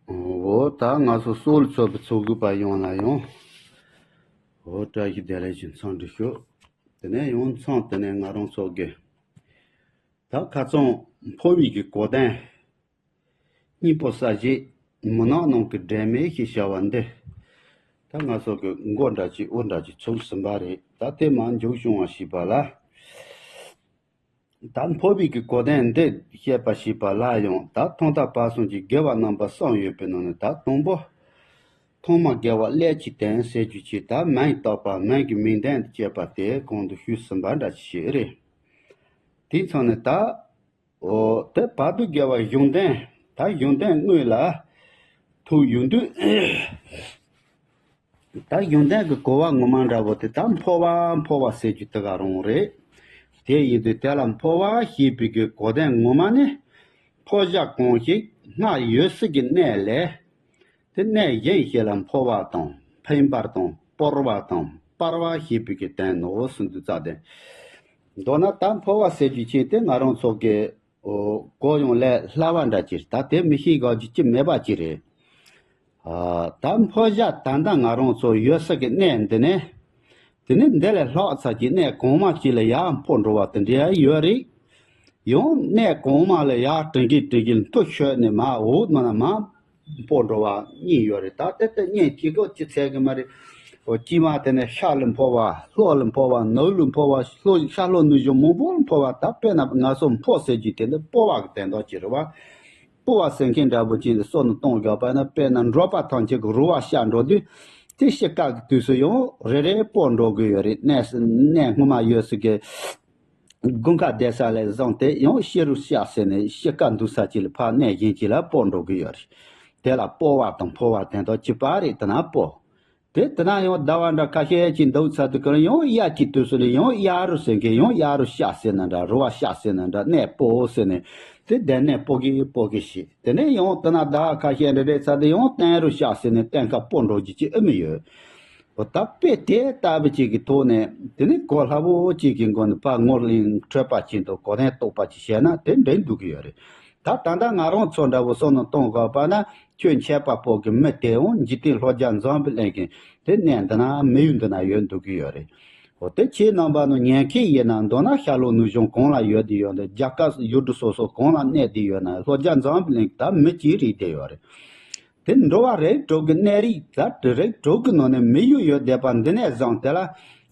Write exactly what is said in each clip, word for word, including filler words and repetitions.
འོ་ད་ང་ཚོ་སོ་ལ་ཚོགས་པའི་ཚོགས་དགོས་པ་ཡོང་ལ་ཡོང་། འོ་བཀྲ་ཤིས་བདེ་ལེགས་ཀྱི་འཚམས་འདྲི་ཞུ། དེ་ནས་ཡང་མཚམས་དེ་ནས་ང་རང་ཚོ་གི་ད་ཁ་སང་འཕོ་བའི་གི་གོ་དོན། གཉིས་པོ་ས་གཞི་མུན་ནག་ནང་གི་སྒྲོན་མེ་ཞེས་བྱ་བ་འདི། ད་ང་ཚོ་གི་མགོ་འདྲ་ཅིག་དབུ་འདྲ་ཅིག་ཚུགས་ཟིན་པ་རེད། ད་དེ་མར་མཇུག་བྱུང་བ་ཞིག་པ་ལ། ད་འཕོ་བའི་གི་གོ་དོན་འདི་བཤད་པ་ཞིག་པ་ལ་ཡང་ད་ཐོག་མཐའ་བར་གསུམ་གྱི་དགེ་བ་རྣམ་པ་གསུམ་ཡོད་པའི་ནང་ནས་ད་དང་པོ། ཐོག་མ་དགེ་བ་ཀླད་ཀྱི་དོན་ཟེར་རྒྱུ་ཅིག་ད་མིང་བཏགས་པ་མིང་གི་མིང་དོན་དུ་བྱས་པ་དེ་གོང་དུ་ཞུས་ཟིན་པ་འདྲ་ཅིག་རེད། དེའི་མཚམས་ནས་ད། འོ་དེ་བར་དུ་དགེ་བ་གཞུང་དོན། ད་གཞུང་དོན་དངོས་ལ་ཐུག་ཡོང་དུས། ད་གཞུང་དོན་གྱི་གོ་བ་ངོ་མ་འདྲ་བོ་དེ་ད་འཕོ་བ་འཕོ་བ་ཟེར་རྒྱུ་དེ་ག་རང་རེད། དེ་ཡིན་དུས་དེ་ལ་འཕོ་བ་ཞེས་པའི་གི་གོ་དོན་ངོ་མ་ནི། འཕོ་བྱ་གང་ཞིག་སྔར་ཡོད་སའི་གི་གནས་ལས། དེ་གནས་གཞན་ཞིག་ལ་འཕོ་བ་དང་འཕེན་པར་དང་སྤོར་བ་དང་སྤར་བ་ཞེས་པའི་གི་དོན་ནོ་གསུངས་འདུག་རྩ་དོན། མདོར་ན་ད་འཕོ་བ་ཟེར་རྒྱུ་ཅིག་དེ་ང་རང་ཚོ་གི་གོ་ཡོང་ལས་སླ་བ་འདྲ་ཅིག་ད་དེ་མི་ཤེས་དགོས་རྒྱུ་ཅི་མེད་པ་ཅིག་རེད། ཨ། ད་འཕོ་བྱ་ད་ལྟ་ང་རང་ཚོ་ཡོད་ས་གི་གནས་འདི་ནས། དེ་ནས་འདི་ལས་ལྷག་ཚར་གྱི་གནས་གོང་མ་ཅིག་ལ་ཡར་འཕོ་འགྲོ་བ་དེ་འདྲ་ཡོད་རེད། ཡང་གནས་གོང་མ་ལ་ཡར་དྲན་གི་དྲན་གི་མཐུ་ཤོད་ནས་མར་འོག་ནང་ན་མར་འཕོ་འགྲོ་བ་གཉིས་ཡོད་རེད། ད་དེ་ལྟ་གཉིས་གཅིག་གོ་གཅིག་འཚལ་གི་མ་རེད། འོ་དཀྱིལ་མ་དེ་ནས་ཤར་ལ་འཕོ་བ་ལྷོ་ལ་འཕོ་བ་ནུབ་ལ་འཕོ་བ་ལྷོ་ཤར་ལྷོ་ནུབ་བྱང་མང་པོ་ལ་འཕོ་བ། ད་དཔེར་ན་ང་ཚོ་འཕོ་ཟེར་རྒྱུ་དེ་ནི་སྤོ་བ་གི་དོན་དག་ཅིག་རེད་བ། སྤོ་བ་ཟེར་མཁན་འདྲ་པོ་ཅིག་ནི་སོ་ནི་གཏོང་དགོས་པ་ན་དཔེར་ན་འགྲོ་བ་ཐམས་ཅད་ཀྱི་རུ་བ་ཤར་འགྲོ་དུས་དེ་ཤི་ཁ་གི་དུས་སུ་ཡང་རེ་རེ་སྤོ་འགྲོ་གི་ཡོད་རེད། གནས་གནས་སྔོན་མ་ཡོད་ས་གི་དགུན་ཁ་བསྡད་ས་ལས་བཟུང་སྟེ་ཡང་ཤི་རུ་ཤར་ཟེར་ནས་ཤི་ཁ་འདུག་ས་ཅིག་ལ་ཕར་གནས་གཞན་ཅིག་ལ་སྤོ་འགྲོ་གི་ཡོད་རེད། དེ་ལ་སྤོ་བ་དང་འཕོ་བ་དོན་དག་གཅིག་པ་རེད། དེ་ན་སྤོ། དེ་དེ་ན་ཡང་ཟླ་བ་འདྲ་ཁ་ཤས་ཅིག་འདུག་ཚར་དུས་ཀྱང་ཡང་དབྱར་གྱི་དུས་སུ་ལ་ཡང་དབྱར་རུ་ཟེར་མཁན་ཡང་དབྱར་རུ་ཤར་ཟེར་ན་འདྲ། རུ་བ་ཤར་ཟེར་ན་འདྲ། གནས་སྤོ་ཟེར་ནས་དེ་དེ་ནས་སྤོ་གི་སྤོ་གི་ཞིག་དེ་ནས་ཡང་དེ་ན་ཟླ་བ་ཁ་ཤས་འདྲ་རེད་ཚར་དུས་ཡང་སྟོན་རུ་ཤར་ཟེར་ནས་སྟོན་ཁ་སྤོ་འགྲོ་རྒྱུ་ཅིག་ཨེ་མི་ཡོད། འོ་ད་དཔེ་དེ་ལྟ་བུ་ཅིག་གི་ཐོག་ནས་དེ་ནི་གོ་སླ་བོ་ཅིག་གི་མགོ་ནས་ཕར་ངོས་གླེང་འཕྲོད་པ་ཅིག་འདུག་གོ་དོན་རྟོགས་པ་ཅིག་བྱས་ན་དེ་འགྲིག་འདུག་གི་ཡོད་རེད། ད་ད་ལྟ་ང་རང་ཚོ་འདྲ་བོ་བསམ་བློ་གཏོང་དགོས་པ་ན་ཁྱོད་མཁས་པ་པོ་གི་མི་དེའང་འཇིག་རྟེན་ལྷོ་རྒྱ་འཛམ་བུ་གླིང་གི་དེ་གནས་འདི་ན་མི་ཡུལ་འདི་ན་ཡོད་འདུག་གི་ཡོད་རེད། འོ་དེ་ཁྱེད་རྣམ་པ་ནི་ཉན་མཁན་ཡིན་ན་མདོར་ན་ཤར་ལྷོ་ནུབ་བྱང་གང་ལ་ཡོད་དེ་ཡོད་འདི། རྒྱ་སྐད་ཡུལ་གྲུ་སོ་སོ་གང་ལ་གནས་དེ་ཡོད་ན་ལྷོ་རྒྱ་འཛམ་བུ་གླིང་ད་མི་གཅིག་རེད་དེ་ཡོད་རེད། དེ་འགྲོ་བ་རིགས་དྲུག་གི་གནས་རིགས་ད་དེ་རིགས་དྲུག་གི་ནང་ནས་མི་ཡུལ་ཡོད་བསྡད་པ་འདི་ནས་བཟུང་དེ་ལ་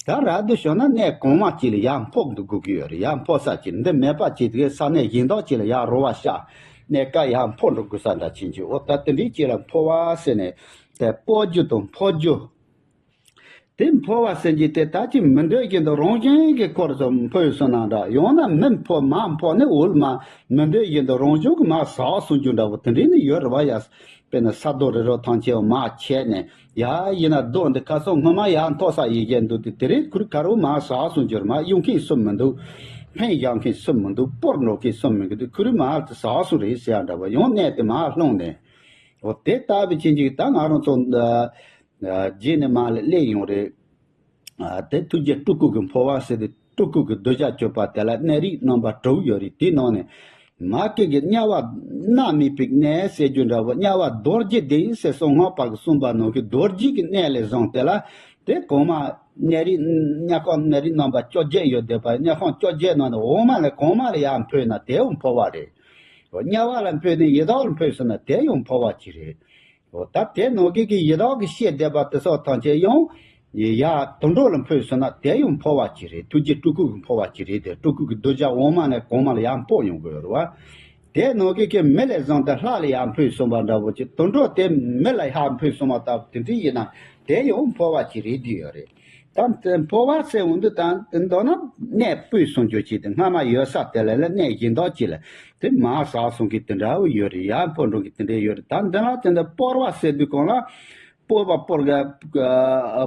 ད་ར་དུ་བྱུང་ན་གནས་གོང་མ་གཅིག་ལ་ཡར་འཕོ་འགྲོ་དགོས་ཀྱི་ཡོད་རེད། ཡར་འཕོ་ས་གཅིག་འདི་མེད་པ་གཅིག་དེ་ས་གནས་གཞན་དག་གཅིག་ལ་ཡར་རུ་བ་ཤར་གནས་ཀ་ཡར་འཕོ་འགྲོ་དགོས་ས་འདྲ་ཕྱིན་ཅི། འོ་ད་དེ་འདྲའི་གཅིག་ལ་འཕོ་བ་ཟེར་ནས་དེ་སྤོ་རྒྱུ་དང་འཕོ་རྒྱུ། དེ་འཕོ་བ་ཟེར་གྱི་དེ་ད་ཅི་མི་འདོད་བཞིན་དུ་རང་བཞིན་གྱི་སྐོར་དུ་འཕོས་སོང་ན་འདྲ། ཡང་ན་མི་འཕོ་མ་འཕོ་ནི་འོལ་མ་མི་འདོད་བཞིན་དུ་རང་བྱུང་གི་མ་ཟག་སོང་རྒྱུ་འདྲ་བོ་དེ་འདྲའི་ནི་ཡོད་རེད་བ་ཡ། དཔེར་ན་ས་རྡོ་རི་རོ་ཐང་ཆེ་བ་མ་ཆད་ནས་ཡ་ཡིན་ན་རྡོ་འདི་ཁ་སང་སྔོན་མ་ཡར་མཐོ་ས་ཡི་གཞན་འདུག་དེ་དེ་རིང་ཁུར་ཁ་རུ་མ་ཟག་སོང་རྒྱུ་རེད། མ་གཡུག་མཁན་སུ་མི་འདུག་འཕེན་བཞག་མཁན་སུ་མི་འདུག་སྤོར་འགྲོ་མཁན་སུ་མི་འདུག་ཁུར་མ་དེ་ཟག་སོང་རེད་ཟེར་ཡ་འདྲ་བོ་ཡང་གནས་དེ་མ་ལྷུང་ནས། འོ་དེ་ལྟ་བུ་ཅན་ཅིག་ད་ང་རང་ཚོ་རྗེས་ནས་མ་ལ་སླེབས་ཡོང་རེད། དེ་ཐུགས་རྗེ་སྤྲུལ་སྐུ་གི་འཕོ་བ་ཟེར་ཏེ་སྤྲུལ་སྐུ་གི་གདུལ་བྱ་སྤྱོད་པ་དེ་ལ་གནས་རིགས་རྣམ་པ་དྲུག་ཡོད་རེད། དེའི་ནང་ནས་མ་སྐད་ཀྱི་དམྱལ་བ་མནར་མེད་པའི་གནས་ཟེར་རྒྱུ་འདྲ་བོ་དམྱལ་བ་རྡོ་རྗེ་གདན་ཟེར་གསང་སྔགས་པ་གི་གསུངས་པ་ནང་གི་རྡོ་རྗེ་གི་གནས་ལས་བཟུང་དེ་ལ་དེ་གོང་མ་གནས་རིགས་དམྱལ་ཁམས་གནས་རིགས་རྣམ་པ་བཅོ་བརྒྱད་ཡོད་བསྡད་པ་དམྱལ་ཁམས་བཅོ་བརྒྱད་ནང་ནས་འོག་མ་ལས་གོང་མ་ལ་ཡར་འཕོས་ན་དེ་ཡང་འཕོ་བ་རེད། དམྱལ་བ་ལ་འཕོས་ནས་ཡི་དྭགས་ལ་འཕོས་སོང་ན་དེ་ཡང་འཕོ་བ་ཅིག་རེད། འོ་ད་དེ་ནང་གི་གི་ཡི་དྭགས་ཀྱི་ཤེས་བསྡད་པ་དེ་སོགས་ཐམས་ཅད་ཡང་ཡ་དུད་འགྲོ་ལ་འཕོས་སོང་ན་དེ་ཡང་འཕོ་བ་ཅིག་རེད། ཐུགས་རྗེ་སྤྲུལ་སྐུ་གི་འཕོ་བ་ཅིག་རེད། དེ་སྤྲུལ་སྐུ་གི་གདུལ་བྱ་འོག་མ་ནས་གོང་མ་ལ་ཡར་འཕོ་ཡོང་གི་ཡོད་རེད་བ། དེ་ནང་གི་གི་མི་ལས་བཟུང་སྟེ་ལྷ་ལ་ཡར་འཕོས་སོང་བ་འདྲ་བོ་ཅིག་དུད་འགྲོ་དེ་མི་ལ་ཡར་འཕོས་སོང་བ་ལྟ་བུ་དེ་འདྲ་ཡིན་ན་དེ་ཡང་འཕོ་བ་ཅིག་རེད་དེ་ཡོད་རེད། ད་དེ་འཕོ་བ་ཟེར་འོང་དུས་ད་དེ་མདོར་ན་གནས་སྤོས་སོང་རྒྱུ་ཅིག་དེ་སྔ་མ་ཡོད་ས་དེ་ལ་ལ་གནས་གཞན་དག་ཅིག་ལ་དེ་མར་ཟག་སོང་གི་དེ་འདྲ་བོ་ཡོད་རེད། ཡར་འཕོ་འགྲོ་གི་དེ་འདྲ་ཡོད་རེད། ད་འདི་ལ་དེ་འདྲ་སྤོར་བ་ཟེར་དུས་གང་ལ་སྤོ་བ་སྤོར་ག་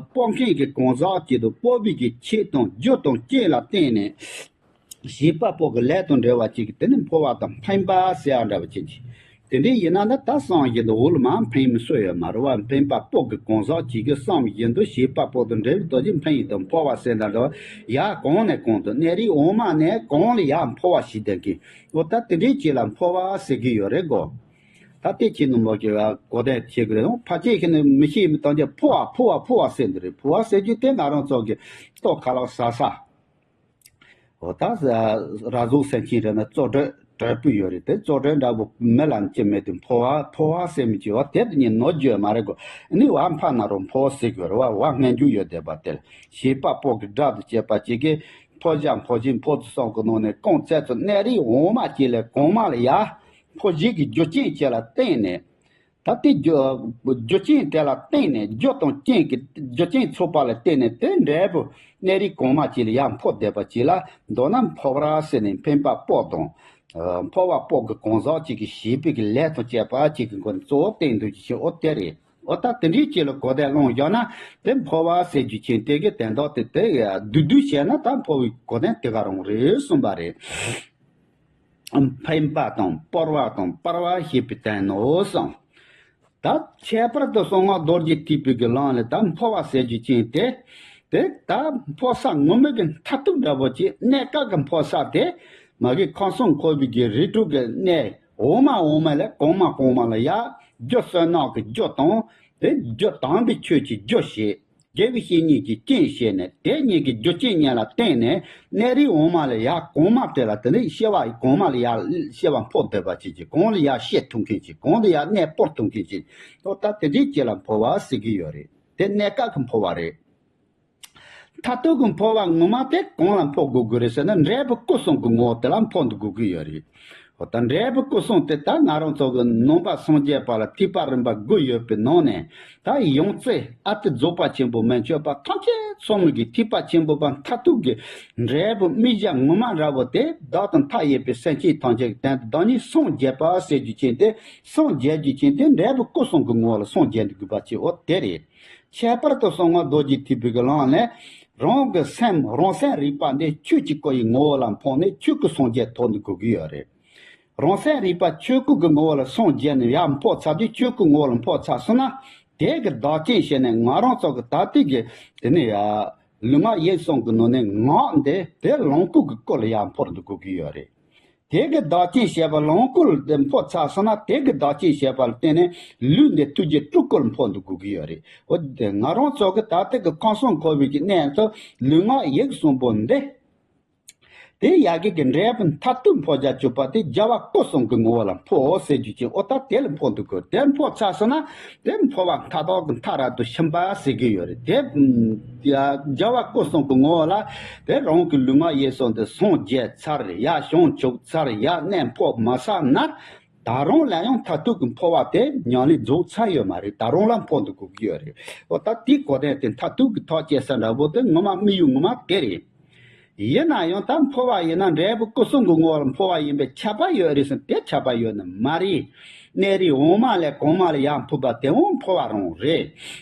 སྤོ་མཁན་གྱི་གང་ཟག་ཅིག་དང་སྤོ་བའི་གི་ཆེད་དང་རྒྱུ་དང་རྐྱེན་ལ་བརྟེན་ནས་བྱེད་པ་པོ་གི་ལས་དང་འབྲེལ་བ་ཅིག་གི་དེ་ནི་འཕོ་བ་དང་འཕེན་པ་ཟེར་ཡ་འདྲ་བ་ཅན་ཅིག་དེ་འདྲའི་ཡིན་ན་ནི་ད་བསམ་བཞིན་དུ་འོལ་མ་འཕེན་མི་སྲོལ་ཡོད་མ་རེད་བ། འཕེན་པ་པོ་གི་གང་ཟག་ཅིག་གི་བསམ་བཞིན་དུ་བྱེད་པ་པོ་དང་འབྲེལ་བའི་རྡོ་རྗེ་འཕེན་ཡིན་དུ་འཕོ་བ་ཟེར་འདྲ་འདྲ་བ་ཡ་གང་ནས་གང་དུ་གནས་རིགས་འོག་མ་ནས་གང་ལ་ཡ་འཕོ་བ་ཞིག་ལྡན་གི་འོ་ད་དེ་འདྲའི་ཅིག་ལ་འཕོ་བ་ཟེར་གི་ཡོད་རེད་གོ་ད་ ད་དེ་ཁྱེད་རྣམ་པ་གི་གོ་བརྡ་བྱེད་དགོས་རེད། ཕལ་ཆེར་ཁྱེད་ནི་མི་ཤེས་མི་གཏོང་རྒྱུ་ཕོ་བ་ཕོ་བ་ཕོ་བ་ཟེར་འདི་རེད། ཕོ་བ་ཟེར་རྒྱུ་དེ་ང་རང་ཚོ་གི་ལྟོ་ཁ་ལག་ཟ་ས། འོ་ད་ར་ཟུག་སེམས་ཅན་རེད་ན་བཙོག་བྲོད་བྲོད་པོ་ཡོད་རེད། དེ་བཙོག་བྲོད་འདྲ་པོ་མི་ལ་ཅི་མེད་དུ་ཕོ་བ་ཕོ་བ་ཟེར་མི་ཅི་བ་དེ་དུ་ཉིད་ནོར་རྒྱུ་མ་རེད་གོ། ནི་བ་འཕགས་ན་རུ་ཕོ་བ་ཟེར་དགོས་རེད་བ། བ་སྔོན་འཇུག་ཡོད་བསྡད་པ་དེར་བྱིས་པ་པོ་གི་སྒྲ་དུ་བཅས་པ་ཅིག་གིས་ཕོ་བྱ་ཕོ་བྱིན་ཕོ་དུ་སོགས་ཀྱི་ནང་ནས་ཀོང་བཙན་དུ་གནས་རིགས་འོ་མ་ཅིག་ལས་གོང་མ་ལ་ཡ་ཕོ་བྱིན་གྱི་རྒྱུ་རྐྱེན་བཅས་ལ་བརྟེན་ནས། ད་ལྟའི་རྒྱུ་རྒྱུ་རྐྱེན་དེ་ལ་བརྟེན་ནས་རྒྱུ་དང་རྐྱེན་གྱི་རྒྱུ་རྐྱེན་ཚོགས་པ་ལ་བརྟེན་ནས་དེ་འབྲས་བུ་གནས་རིགས་གོང་མ་ཅིག་ལ་ཡར་འཕོ་བསྡད་པ་ཅིག་ལ་མདོར་ན་འཕོ་བ་ཟེར་ནས་འཕེན་པ་པོ་དང་། འཕོ་བ་པོ་གི་གང་ཟག་ཅིག་གི་བྱིས་པའི་གི་ལས་དང་བཅས་པ་ཅིག་གི་མགོ་ནས་གཙོ་བོ་བསྟན་འདུག་ཅིག་ཨོ་དེ་རེད། ཨོ་ད་དེ་འདྲའི་ཅིག་ལ་གོ་བརྡ་སློང་བཞག་ན་དེ་འཕོ་བ་ཟེར་རྒྱུ་ཅན་དེ་གི་དོན་དག་དེ་དེ་བསྡུས་བསྡུས་བྱས་ན་ད་འཕོ་བའི་གོ་དོན་དེ་ག་རང་རེད་གསུངས་པ་རེད། འཕེན་པ་དང་སྤོར་བ་དང་སྤར་བ་ཞེས་པའི་དོན་ནོ་གསུངས། ད་ཁྱད་པར་དུ་གསང་སྔགས་རྡོ་རྗེ་ཐེག་པའི་གི་ལམ་ལས་ད་འཕོ་བ་ཟེར་རྒྱུ་ཅན་དེ། དེ་ད་འཕོ་ས་ངོ་མ་གི་མཐར་ཐུག་འདྲ་པོ་ཅིག་གནས་སྐབས་ཀྱི་འཕོ་ས་དེ། མ་གི་ཁམས་གསུམ་འཁོར་བའི་གི་རིགས་དྲུག་གི་གནས་འོག་མ་འོག་མ་ལས་གོང་མ་གོང་མ་ལ་ཡ། རྒྱུ་བསོད་ནམས་ཀྱི་རྒྱུ་དང་། དེ་རྒྱུ་དམ་པའི་ཆོས་ཀྱི་རྒྱུ་ཞེས། དགེ་བའི་བཤེས་གཉེན་གྱི་རྐྱེན་བྱས་ནས་དེ་གཉིས་ཀྱི་རྒྱུ་རྐྱེན་གཉིས་ལ་བརྟེན་ནས་གནས་རིས་འོག་མ་ལ་ཡར་གོང་མ་དེ་ལ་དེ་ནས་སྐྱེ་བ་གོང་མ་ལ་ཡར་སྐྱེ་བ་འཕོ་བསྡད་པ་ཅིག་གིས་གོང་ལ་ཡར་སྐྱེ་ཐུབ་མཁན་ཅིག་གོང་ལ་ཡར་གནས་སྤོར་ཐུབ་མཁན་ཅིག་ཨོ་ད་དེ་འདྲའི་རྐྱེན་ལ་འཕོ་བ་ཟེར་གྱི་ཡོད་རེད། དེ་གནས་སྐབས་ཀྱི་འཕོ་བ་རེད། མཐར་ཐུག་གི་འཕོ་བ་ངོ་མ་དེ་གང་ལ་འཕོ་དགོས་ཀྱི་རེད་ཟེར་ན་འབྲས་བུ་སྐུ་གསུམ་གྱི་ངོ་བོ་དེ་ལ་འཕོ་འདི་དགོས་ཀྱི་ཡོད་རེད། འོ་ད་འབྲས་བུ་སྐུ་གསུམ་དེ་ད་ང་རང་ཚོ་གི་ནང་པ་སངས་རྒྱས་པ་ལ་ཐེག་པ་རིམ་པ་དགུ་ཡོད་པའི་ནང་ནས་ད་ཡང་རྩེ་ཨ་ཏི་རྫོགས་པ་ཆེན་པོ་མན་ཆད་པ་ཐམས་ཅད་ཚང་མ་གི་ཐེག་པ་ཆེན་པོ་པ་མཐར་ཐུག་གི་འབྲས་བུ་དམིགས་བྱ་ངོ་མ་འདྲ་བོ་དེ་བདག་དང་མཐའ་ཡས་པའི་སེམས་ཅན་ཐམས་ཅད་ཀྱི་དོན་དུ་བདག་ཉིད་སངས་རྒྱས་པ་ཟེར་རྒྱུ་ཅན་དེ་སངས་རྒྱས་རྒྱུ་ཅན་དེ་འབྲས་བུ་སྐུ་གསུམ་གྱི་ངོ་བོ་ལ་སངས་རྒྱས་འདི་དགོས་པ་ཅིག་འོ་དེ་རེད། ཁྱད་པར་དུ་གསང་སྔགས་རྡོ་རྗེ་ཐེག་པའི་གི་ལམ་ནས་རང་གི་སེམས་རང་སེམས་རིག་པ་འདི་ཆོས་ཀྱི་སྐུ་ཡི་ངོ་བོ་ལ་འཕངས་ནས་ཆོས་སྐུ་སངས་རྒྱས་ཐོབ་ནས་དགོས་ཀྱི་ཡོད་རེད། རང་སེམས་རིག་པ་ཆོས་སྐུ་གི་ངོ་བོ་ལ་སངས་རྒྱས་ནས་ཡར་འཕོ་ཚར་དུས་ཆོས་སྐུ་ངོ་བོ་ལ་འཕོ་ཚར་སོང་ན་དེ་གི་བདག་རྐྱེན་བྱས་ནས་ང་རང་ཚོ་གི་ད་ལྟའི་གི་དེ་ནས་ཡ་ལུས་ངག་ཡིད་གསུམ་གི་ནང་ནས་ངག་འདི་དེ་ལོངས་སྐུ་གི་སྐུ་ལ་ཡར་འཕོ་འདི་དགོས་ཀྱི་ཡོད་རེད། དེ་གི་བདག་རྐྱེན་བྱས་པ་ལོངས་སྐུ་ལ་དེ་འཕོ་ཚར་སོང་ན་དེ་གི་བདག་རྐྱེན་བྱས་པ་ལ་བརྟེན་ནས་ལུས་འདི་ཐུགས་རྗེ་སྤྲུལ་སྐུ་ལ་འཕོ་འདི་དགོས་ཀྱི་ཡོད་རེད། འོ་དེ་ང་རང་ཚོ་གི་ད་ལྟ་གི་ཁམས་གསུམ་འཁོར་བའི་གི་གནས་སུ་ལུས་ངག་ཡིད་གསུམ་པོ་འདི། དེ་ཡ་གི་གི་འབྲས་བུ་མཐར་ཐུག་འཕོ་བྱ་གྱུར་པ་དེ་རྒྱལ་བ་སྐུ་གསུམ་གི་ངོ་བོ་ལ་འཕོ་ཟེར་རྒྱུ་ཅན་ཨོ་ད་དེ་ལ་འཕོ་འདི་དགོས། དེ་འཕོ་ཚར་སོང་ན་དེ་འཕོ་བ་མཐའ་དག་གི་མཐའ་རབ་ཏུ་ཕྱིན་པ་ཟེར་གྱི་ཡོད་རེད་དེ། རྒྱལ་བ་སྐུ་གསུམ་གི་ངོ་བོ་ལ་དེ་རང་གི་ལུས་ངག་ཡིད་གསུམ་དེ་སངས་རྒྱས་ཚར་ཡ་བྱང་ཆུབ་ཚར་ཡ་གནས་འཕོ་མ་ཚར་ན། ད་རུང་ལ་ཡང་མཐར་ཐུག་གི་འཕོ་བ་དེ་ཉམས་ལེན་རྫོགས་ཚར་ཡོད་མ་རེད། ད་རུང་ལ་འཕོ་འདི་དགོས་ཀྱི་ཡོད་རེད། འོ་ད་དེའི་གོ་དོན་དེ་མཐར་ཐུག་གི་ཐག་བཅད་ས་འདྲ་པོ་དེ་ངོ་མ་དམིགས་ཡུལ་ངོ་མ་དེ་རེད། ཡིན་ན་ཡང་ད་འཕོ་བ་ཡིན་ན་འབྲས་བུ་སྐུ་གསུམ་གྱི་ངོ་བོར་འཕོ་བ་ཡིན་པའི་ཁྱབ་པ་ཡོད་རེད་ཟེར་ན་དེ་ཁྱབ་པ་ཡོད་ནི་མ་རེད། གནས་རིས་འོག་མ་ལས་གོང་མ་ལ་ཡར་འཕོས་པ་དེ་འོང་འཕོ་བ་རང་རེད།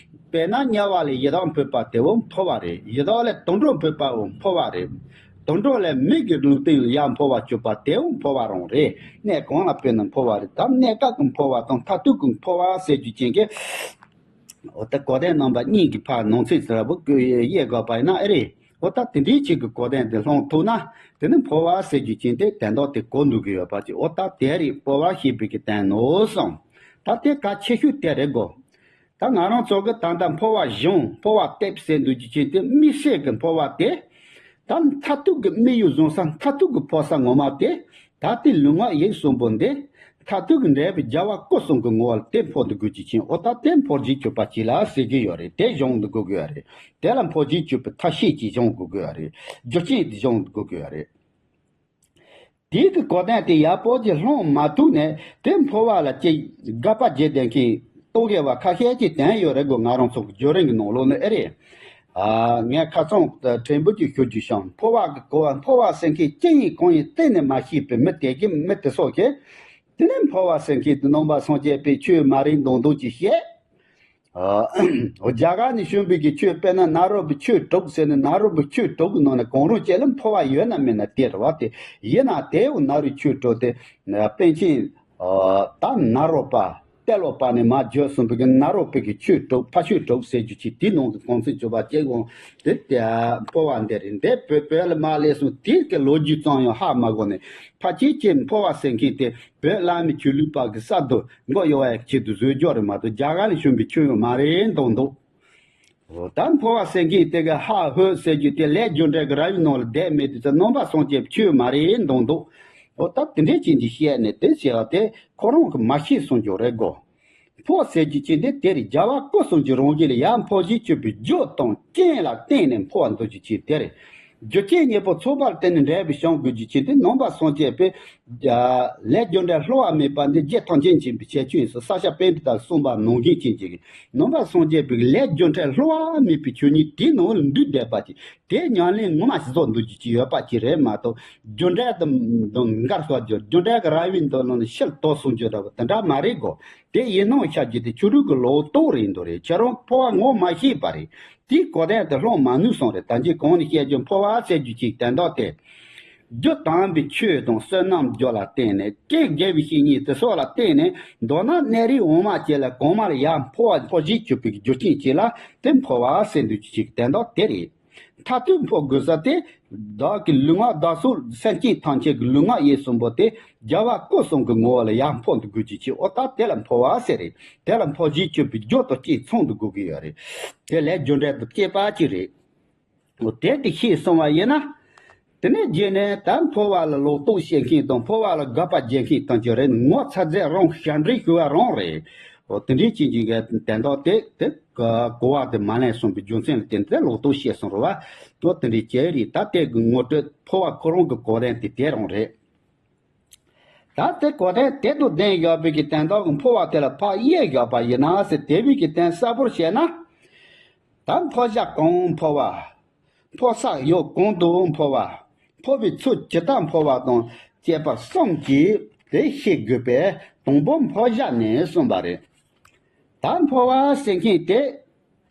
དཔེར་ན་དམྱལ་བ་ལས་ཡི་དྭགས་འཕོས་པ་དེ་འོང་འཕོ་བ་རེད། ཡི་དྭགས་ལས་དུད་འགྲོ་འཕོས་པ་འོང་འཕོ་བ་རེད། དུད་འགྲོ་ལས་མི་གི་ལུས་རྟེན་ལ་ཡར་འཕོ་བ་གྱུར་པ་དེ་འོང་འཕོ་བ་རང་རེད། གནས་གང་ལ་འཕོས་ན་འཕོ་བ་རེད། ད་གནས་སྐབས་ཀྱི་འཕོ་བ་དང་མཐར་ཐུག་གི་འཕོ་བ་ཟེར་རྒྱུ་ཅན་གྱི། འོ་ད་གོ་དོན་རྣམ་པ་གཉིས་ཀྱི་ཕར་ནང་ཚིག་ཟེར་བ་དབྱེ་དགོས་པ་ཡིན་ན་ཨེ་རེད། འོ་ད་དེ་འདྲའི་ཆེད་ཀྱི་གོ་དོན་དེ་སློང་ཐུབ་ན་དེ་ནི་འཕོ་བ་ཟེར་རྒྱུ་ཅན་དེ་དོན་དག་དེ་གོ་འདུག་གི་ཡོད་པ་ཅིག་འོ་ད་དེ་རེད། འཕོ་བ་ཞེས་པའི་གི་དོན་ནོ་གསུངས། ད་དེ་གལ་ཆེ་ཤོས་དེ་རེད་གོ། ད་ང་རང་ཚོ་གི་ད་ལྟ་འཕོ་བ་སྦྱོང་འཕོ་བ་སྟེབ་ཟེར་འདུག་རྒྱུ་ཅན་དེ་དམིགས་བསལ་གྱི་འཕོ་བ་དེ། ད་མཐར་ཐུག་གི་དམིགས་ཡུལ་བཟུང་ས་མཐར་ཐུག་གི་འཕོ་ས་ངོ་མ་དེ། ད་ལྟའི་ལུས་ངག་ཡིད་གསུམ་པོ་འདི། མཐར་ཐུག་གི་འབྲས་བུ་རྒྱལ་བ་སྐུ་གསུམ་གྱི་ངོ་བོ་ལ་དེ་འཕོ་འདི་དགོས་རྒྱུ་ཅན་ཨོ་ད་དེ་འཕོ་རྒྱུའི་གྱུར་པ་ཅིག་ལ་ཟེར་གྱི་ཡོད་རེད། དེ་སྦྱོང་འདི་དགོས་ཀྱི་ཡོད་རེད། དེ་ལ་འཕོ་རྒྱུའི་གྱུར་པའི་ཐབས་ཤེས་ཅིག་སྦྱོང་དགོས་ཀྱི་ཡོད་རེད། རྒྱུ་རྐྱེན་དེ་སྦྱོང་འདི་དགོས་ཀྱི་ཡོད་རེད། དེའི་གི་གོ་དོན་དེ་ཡག་པོ་ཅིག་སློང་མ་ཐུབ་ནས་དེ་འཕོ་བ་ལ་ཅིག་དགག་པ་བརྒྱབ་བསྡད་མཁན་རྟོག་གེ་བ་ཁ་ཤས་ཅིག་བསྟན་ཡོད་རེད་གོ། ང་རང་ཚོ་གི་བརྒྱུད་རིམ་གི་ནང་ལོགས་ནས་ཨེ་རེད། ཨ་ངས་ཁ་སང་ཕྲན་བུ་ཅིག་ཞུ་རྒྱུ་བྱུང་། འཕོ་བ་གི་གོ་བ། འཕོ་བ་ཟེར་མཁན་ཅི་ཡིན་གང་ཡིན་གཏན་ནས་མ་ཤེས་པའི་མི་དེ་གི་མི་དེ་སོགས་ཀྱིས་དེ་ནས་འཕོ་བ་ཟེར་མཁན་དེ་ནང་པ་སངས་རྒྱས་པའི་ཆོས་མ་རིག་མདོག་མདོག་ཅིག་བཤད། ཨ། རྒྱ་གར་ནས་བྱོན་པའི་གི་ཆོས་དཔེར་ན་ནཱ་རོ་པའི་ཆོས་དྲུག་ཟེར་ནས་ནཱ་རོ་པའི་ཆོས་དྲུག་གི་ནང་ནས་གང་རུང་གཅིག་ལ་འཕོ་བ་ཡོད་ན་མེད་ན་དེ་རེད་བ། དེ་ཡིན་ན་དེའུ་ནཱ་རོའི་ཆོས་དྲུག་དེ་པཎ་ཆེན་ད་ནཱ་རོ་པ་ ཏེ་ལོ་པ་ནས་མ་བརྗོད་གསུངས་པའི་གི་ནཱ་རོ་པའི་གི་ཆོས་དྲུག་ཕ་ཆོས་དྲུག་ཟེར་རྒྱུ་ཅིག་དེའི་ནང་དུ་གོང་ཚེ་སྤྱོད་པ་སྐྱེ་དགོངས་དེ་ལྟ་འཕོ་བ་འདི་རེད། འདི་བོད་བོད་ལ་མ་སླེབས་སོང་དེའི་གི་ལོ་རྒྱུས་ཙམ་ཡང་ཧ་མ་གོ་ནས་ཕ་ཆོས་ཀྱི་འཕོ་བ་ཟེར་མཁན་དེ་བོད་བླ་མའི་ཆོས་ལུགས་པ་གི་གསར་དུ་མགོ་གཡོག་ཡག་ཆེད་དུ་བཟོས་རྒྱུ་རེད་མ་གཏོགས་རྒྱ་གར་ནས་བྱུང་བའི་ཆོས་ཡང་མ་རེད་འདུག་འདུག་འོ་ད་འཕོ་བ་ཟེར་མཁན་དེ་གི་ཧ་ཧོ་ཟེར་རྒྱུ་དེ་ལས་རྒྱུ་འབྲས་ཀྱི་ར་བའི་ནང་ལ་བསྡད་མེད་དུས་ཚེ་ནང་པ་སངས་རྒྱས་ཆོས་མ་རེད་འདུག་འདུག་འོ་ད་དེ་འདྲས་ཅན་གྱི་བཤད་ནས་དེ་བྱས་པ་དེ་ཁོ་རང་གི་མ་ཤེས་སོང་རྒྱུ་རེད་གོ། འཕོ་ཟེར་རྒྱུ་ཅན་དེ་དེ་རེད། རྒྱལ་བ་སྐུ་གསུམ་གྱི་རང་བཞིན་ལ་ཡར་འཕོ་བྱེད་སྤྱོད་པའི་རྒྱུ་དང་རྐྱེན་ལ་བརྟེན་ནས་འཕོ་བ་འདུ་རྒྱུ་ཅན་དེ་རེད། རྒྱུ་རྐྱེན་གཉིས་པོ་ཚོགས་པར་བརྟེན་ནས་འབྲས་བུ་བྱུང་དགོས་རྒྱུ་ཅན་དེ་ནང་པ་སངས་རྒྱས་པའི་ལས་རྒྱུ་འབྲས་བསླུ་བ་མེད་པ་འདི་རྒྱུ་ཐམས་ཅད་མཁྱེན་པའི་ཁྱད་ཆོས་ཡིན་ཟེར་ས་སྐྱ་པཎྜི་ཏས་གསུངས་པ་ནང་བཞིན་ཅན་གྱི་ནང་པ་སངས་རྒྱས་པའི་ལས་རྒྱུ་འབྲས་བསླུ་བ་མེད་པའི་ཆོས་ཉིད་དེའི་ནང་ལ་འདུས་བསྡད་པ་ཅིག་དེ་ཉམས་ལེན་ངོ་མ་ཞིག་བཟོ་འདུག་རྒྱུ་ཅིག་ཡོད་པ་ཅིག་རེད་མ་གཏོགས་རྒྱུ་འབྲས་དང་འགལ་སོགས་རྒྱུ་རྒྱུ་འབྲས་ཀྱི་ར་བའི་མདོ་ནང་ནས་ཕྱིར་ལྡོག་སོང་རྒྱུ་འདྲ་བ་དེ་འདྲ་མ་རེད་གོ། དེ་ཡིན་ནོ་ཤ་རྒྱུ་དེ་ཆོས་དྲུག་གི་ལོ་ཏོག་རེད་འདུག་རེད། ཁྱེད་རང་འཕོ་བ་ངོ་མ་ཤེས་པ་རེད། དེའི་གོ་དོན་དེ་ལྷོང་མ་ནུས་སོང་རེད། ད་ཅི་གོང་ནས་བཤད་རྒྱུ་འཕོ་བ་ཟེར་རྒྱུ་ཅིག་དོན་དག་དེ། རྒྱུ་དམ་པའི་ཆོས་དང་བསོད་ནམས་རྒྱུ་ལ་བརྟེན་ནས་རྐྱེན་དགེ་བའི་བཤེས་གཉེན་དེ་སོགས་ལ་བརྟེན་ནས་མདོར་ན་གནས་རིས་འོག་མ་བཅས་ལ་གོང་མ་ལ་ཡར་འཕོ་བ་འཕོ་བྱེད་སྤྱོད་པའི་རྒྱུ་རྐྱེན་བཅས་ལ་དེ་འཕོ་བ་ཟེར་འདུག་ཅིག་དོན་དག་དེ་རེད། མཐར་ཐུག་འཕོ་དགོས་ས་དེ་བདག་གི་ལུས་ངག་བདག་སོགས་སེམས་ཅན་ཐམས་ཅད་ཀྱི་ལུས་ངག་ཡིད་གསུམ་པོ་དེ་རྒྱལ་བ་སྐུ་གསུམ་གྱི་ངོ་བོ་ལ་ཡར་འཕོ་འདུ་དགོས་ཀྱི་ཕྱིར་ཨོ་ད་དེ་ལ་འཕོ་བ་ཟེར་རེད། དེ་ལ་འཕོ་བྱེད་སྤྱོད་པའི་རྒྱུ་དང་རྐྱེན་ཚང་དུ་དགོས་ཀྱི་ཡོད་རེད། དེ་ལས་རྒྱུ་འབྲས་དང་བཅས་པ་ཅིག་རེད། འོ་དེ་དེ་ཤེས་སོང་བ་ཡིན་ན། དེ་ནས་རྗེས་ནས་ད་འཕོ་བ་ལ་ལོག་རྟོག་བྱེད་མཁན་དང་འཕོ་བ་ལ་དགག་པ་རྒྱག་མཁན་དང་ཅི་རེད་ངོ་ཚ་ཚད་རང་ཞབས་འདྲེན་ཞུ་བ་རང་རེད། འོ་དེ་འདྲའི་ཅན་གྱི་གི་དོན་དག་དེ་དེ་གོ་བ་དེ་མ་ལེན་སོང་པའི་རྒྱུ་མཚན་ལ་བརྟེན་ཏེ་ལོག་རྟོག་བྱས་སོང་རེད་བ། འོ་དེ་འདྲའི་ཅན་རེད། ད་དེ་གི་ངོ་སྤྲོད་འཕོ་བ་ཁོ་རང་གི་གོ་དོན་དེ་དེ་རང་རེད། ད་དེ་གོ་དོན་དེ་དང་ལྡན་ཡོད་པའི་གི་དོན་དག་གི་འཕོ་བ་དེ་ལ་ཕར་དབྱེ་བཞག་པ་ཡིན་ན་ཟེར་དེ་བས་ཀྱི་དོན་གསལ་པོར་བཤད་ན། ད་འཕོ་བྱ་གང་འཕོ་བ། འཕོ་ས་ཡུལ་གང་དུ་འཕོ་བ། འཕོ་བའི་ཚུལ་ཇི་ལྟར་འཕོ་བ་དང་བཅས་པ་གསུམ་གྱིས་དེ་ཤེས་དགོས་པས་དང་པོ་འཕོ་བྱ་ནས་གསུངས་པ་རེད། ད་འཕོ་བ་ཟེར་མཁན་དེ་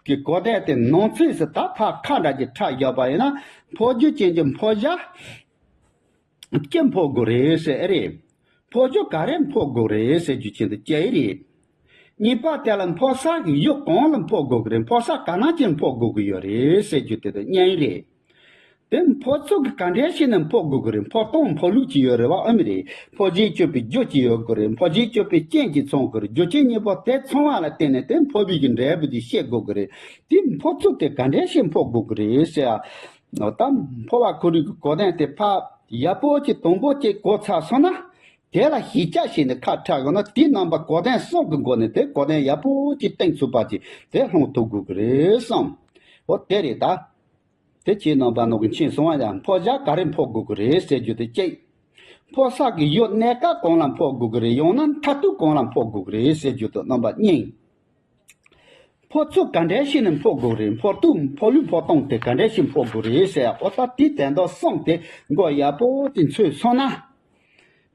གི་གོ་དོན་དེ་ནང་ཚིགས་སུ་ད་ཕར་ཁ་འདྲ་གྱི་ཁྲ་བཞག་པ་ཡིན་ན་འཕོ་རྒྱུ་ཅན་གྱི་འཕོ་བྱ། ཅི་འཕོ་དགོས་རེད་ཟེར་ཨེ་རེད། འཕོ་རྒྱུ་ག་རེ་འཕོ་དགོས་རེད་ཟེར་རྒྱུ་ཅན་དུ་སྐྱེ་ཡི་རེད། གཉིས་པ་དེ་ལ་འཕོ་ས་གི་ཡུལ་གང་ལ་འཕོ་དགོས་ཀྱི་རེད། འཕོ་ས་ག་ན་ཅིག་འཕོ་དགོས་ཀྱི་ཡོད་རེད་ཟེར་རྒྱུ་དེ་དང་གཉིས་རེད། དེ་འཕོ་ཚུལ་གྱི་ག་འདྲས་ཤིག་ནས་འཕོ་དགོས་ཀྱི་རེད། འཕོ་སྟངས་འཕོ་ལུགས་ཅིག་ཡོད་རེད་བ་ཨེ་མི་རེད། འཕོ་བྱེད་སྤྱོད་པའི་རྒྱུ་ཅིག་ཡོད་དགོས་རེད། འཕོ་བྱེད་སྤྱོད་པའི་རྐྱེན་ཅིག་ཚང་དགོས་རེད། རྒྱུ་རྐྱེན་གཉིས་པོ་དེ་ཚང་བ་ལ་བརྟེན་ནས་དེ་འཕོ་བའི་གི་འབྲས་བུ་དེ་ཤེས་དགོས་ཀྱི་རེད། དེ་འཕོ་ཚུལ་དེ་ག་འདྲས་ཤིག་འཕོ་དགོས་ཀྱི་རེད་ཟེར། ད་འཕོ་བ་ཁོ་རའི་གི་གོ་དོན་དེ་ཕར་ཡག་པོ་ཅིག་དང་པོ་ཅིག་གོ་ཚར་སོང་ན། དེ་ལ་ཞིབ་ཆ་བྱས་ནས་ཁ་ཕྲལ་དགོས་ན་དེའི་རྣམ་པ་གོ་དོན་གསུམ་གྱི་སྒོ་ནས་དེ་གོ་དོན་ཡག་པོ་ཅིག་བསྟན་ཚུགས་པ་ཅིག་དེ་སློང་ཐུབ་དགོས་ཀྱི་རེད་བསམ། འོ་དེ་རེད་ད། དེ་ཁྱེད་རྣམ་པ་ནང་གི་མཁྱེན་སོང་བ་ཡང་འཕོ་བྱ་ག་རེ་འཕོ་དགོས་ཀྱི་རེད་ཟེར་རྒྱུ་དེ་གཅིག་འཕོ་ས་གི་ཡུལ་གནས་སྐབས་གང་ལ་འཕོ་དགོས་ཀྱི་རེད། ཡང་ན་མཐར་ཐུག་གང་ལ་འཕོ་དགོས་ཀྱི་རེད་ཟེར་རྒྱུ་དེ་རྣམ་པ་གཉིས། འཕོ་ཚུལ་ག་འདྲས་ཤིག་ནས་འཕོ་དགོས་རེད། འཕོ་དུས་འཕོ་ལུས་འཕོ་སྟངས་དེ་ག་འདྲས་ཤིག་འཕོ་དགོས་རེད་ཟེར་ཨོ་ད་དེའི་དོན་དག་གསུམ་དེ་མགོ་ཡག་པོ་ཅིག་འཚོས་སོང་ན།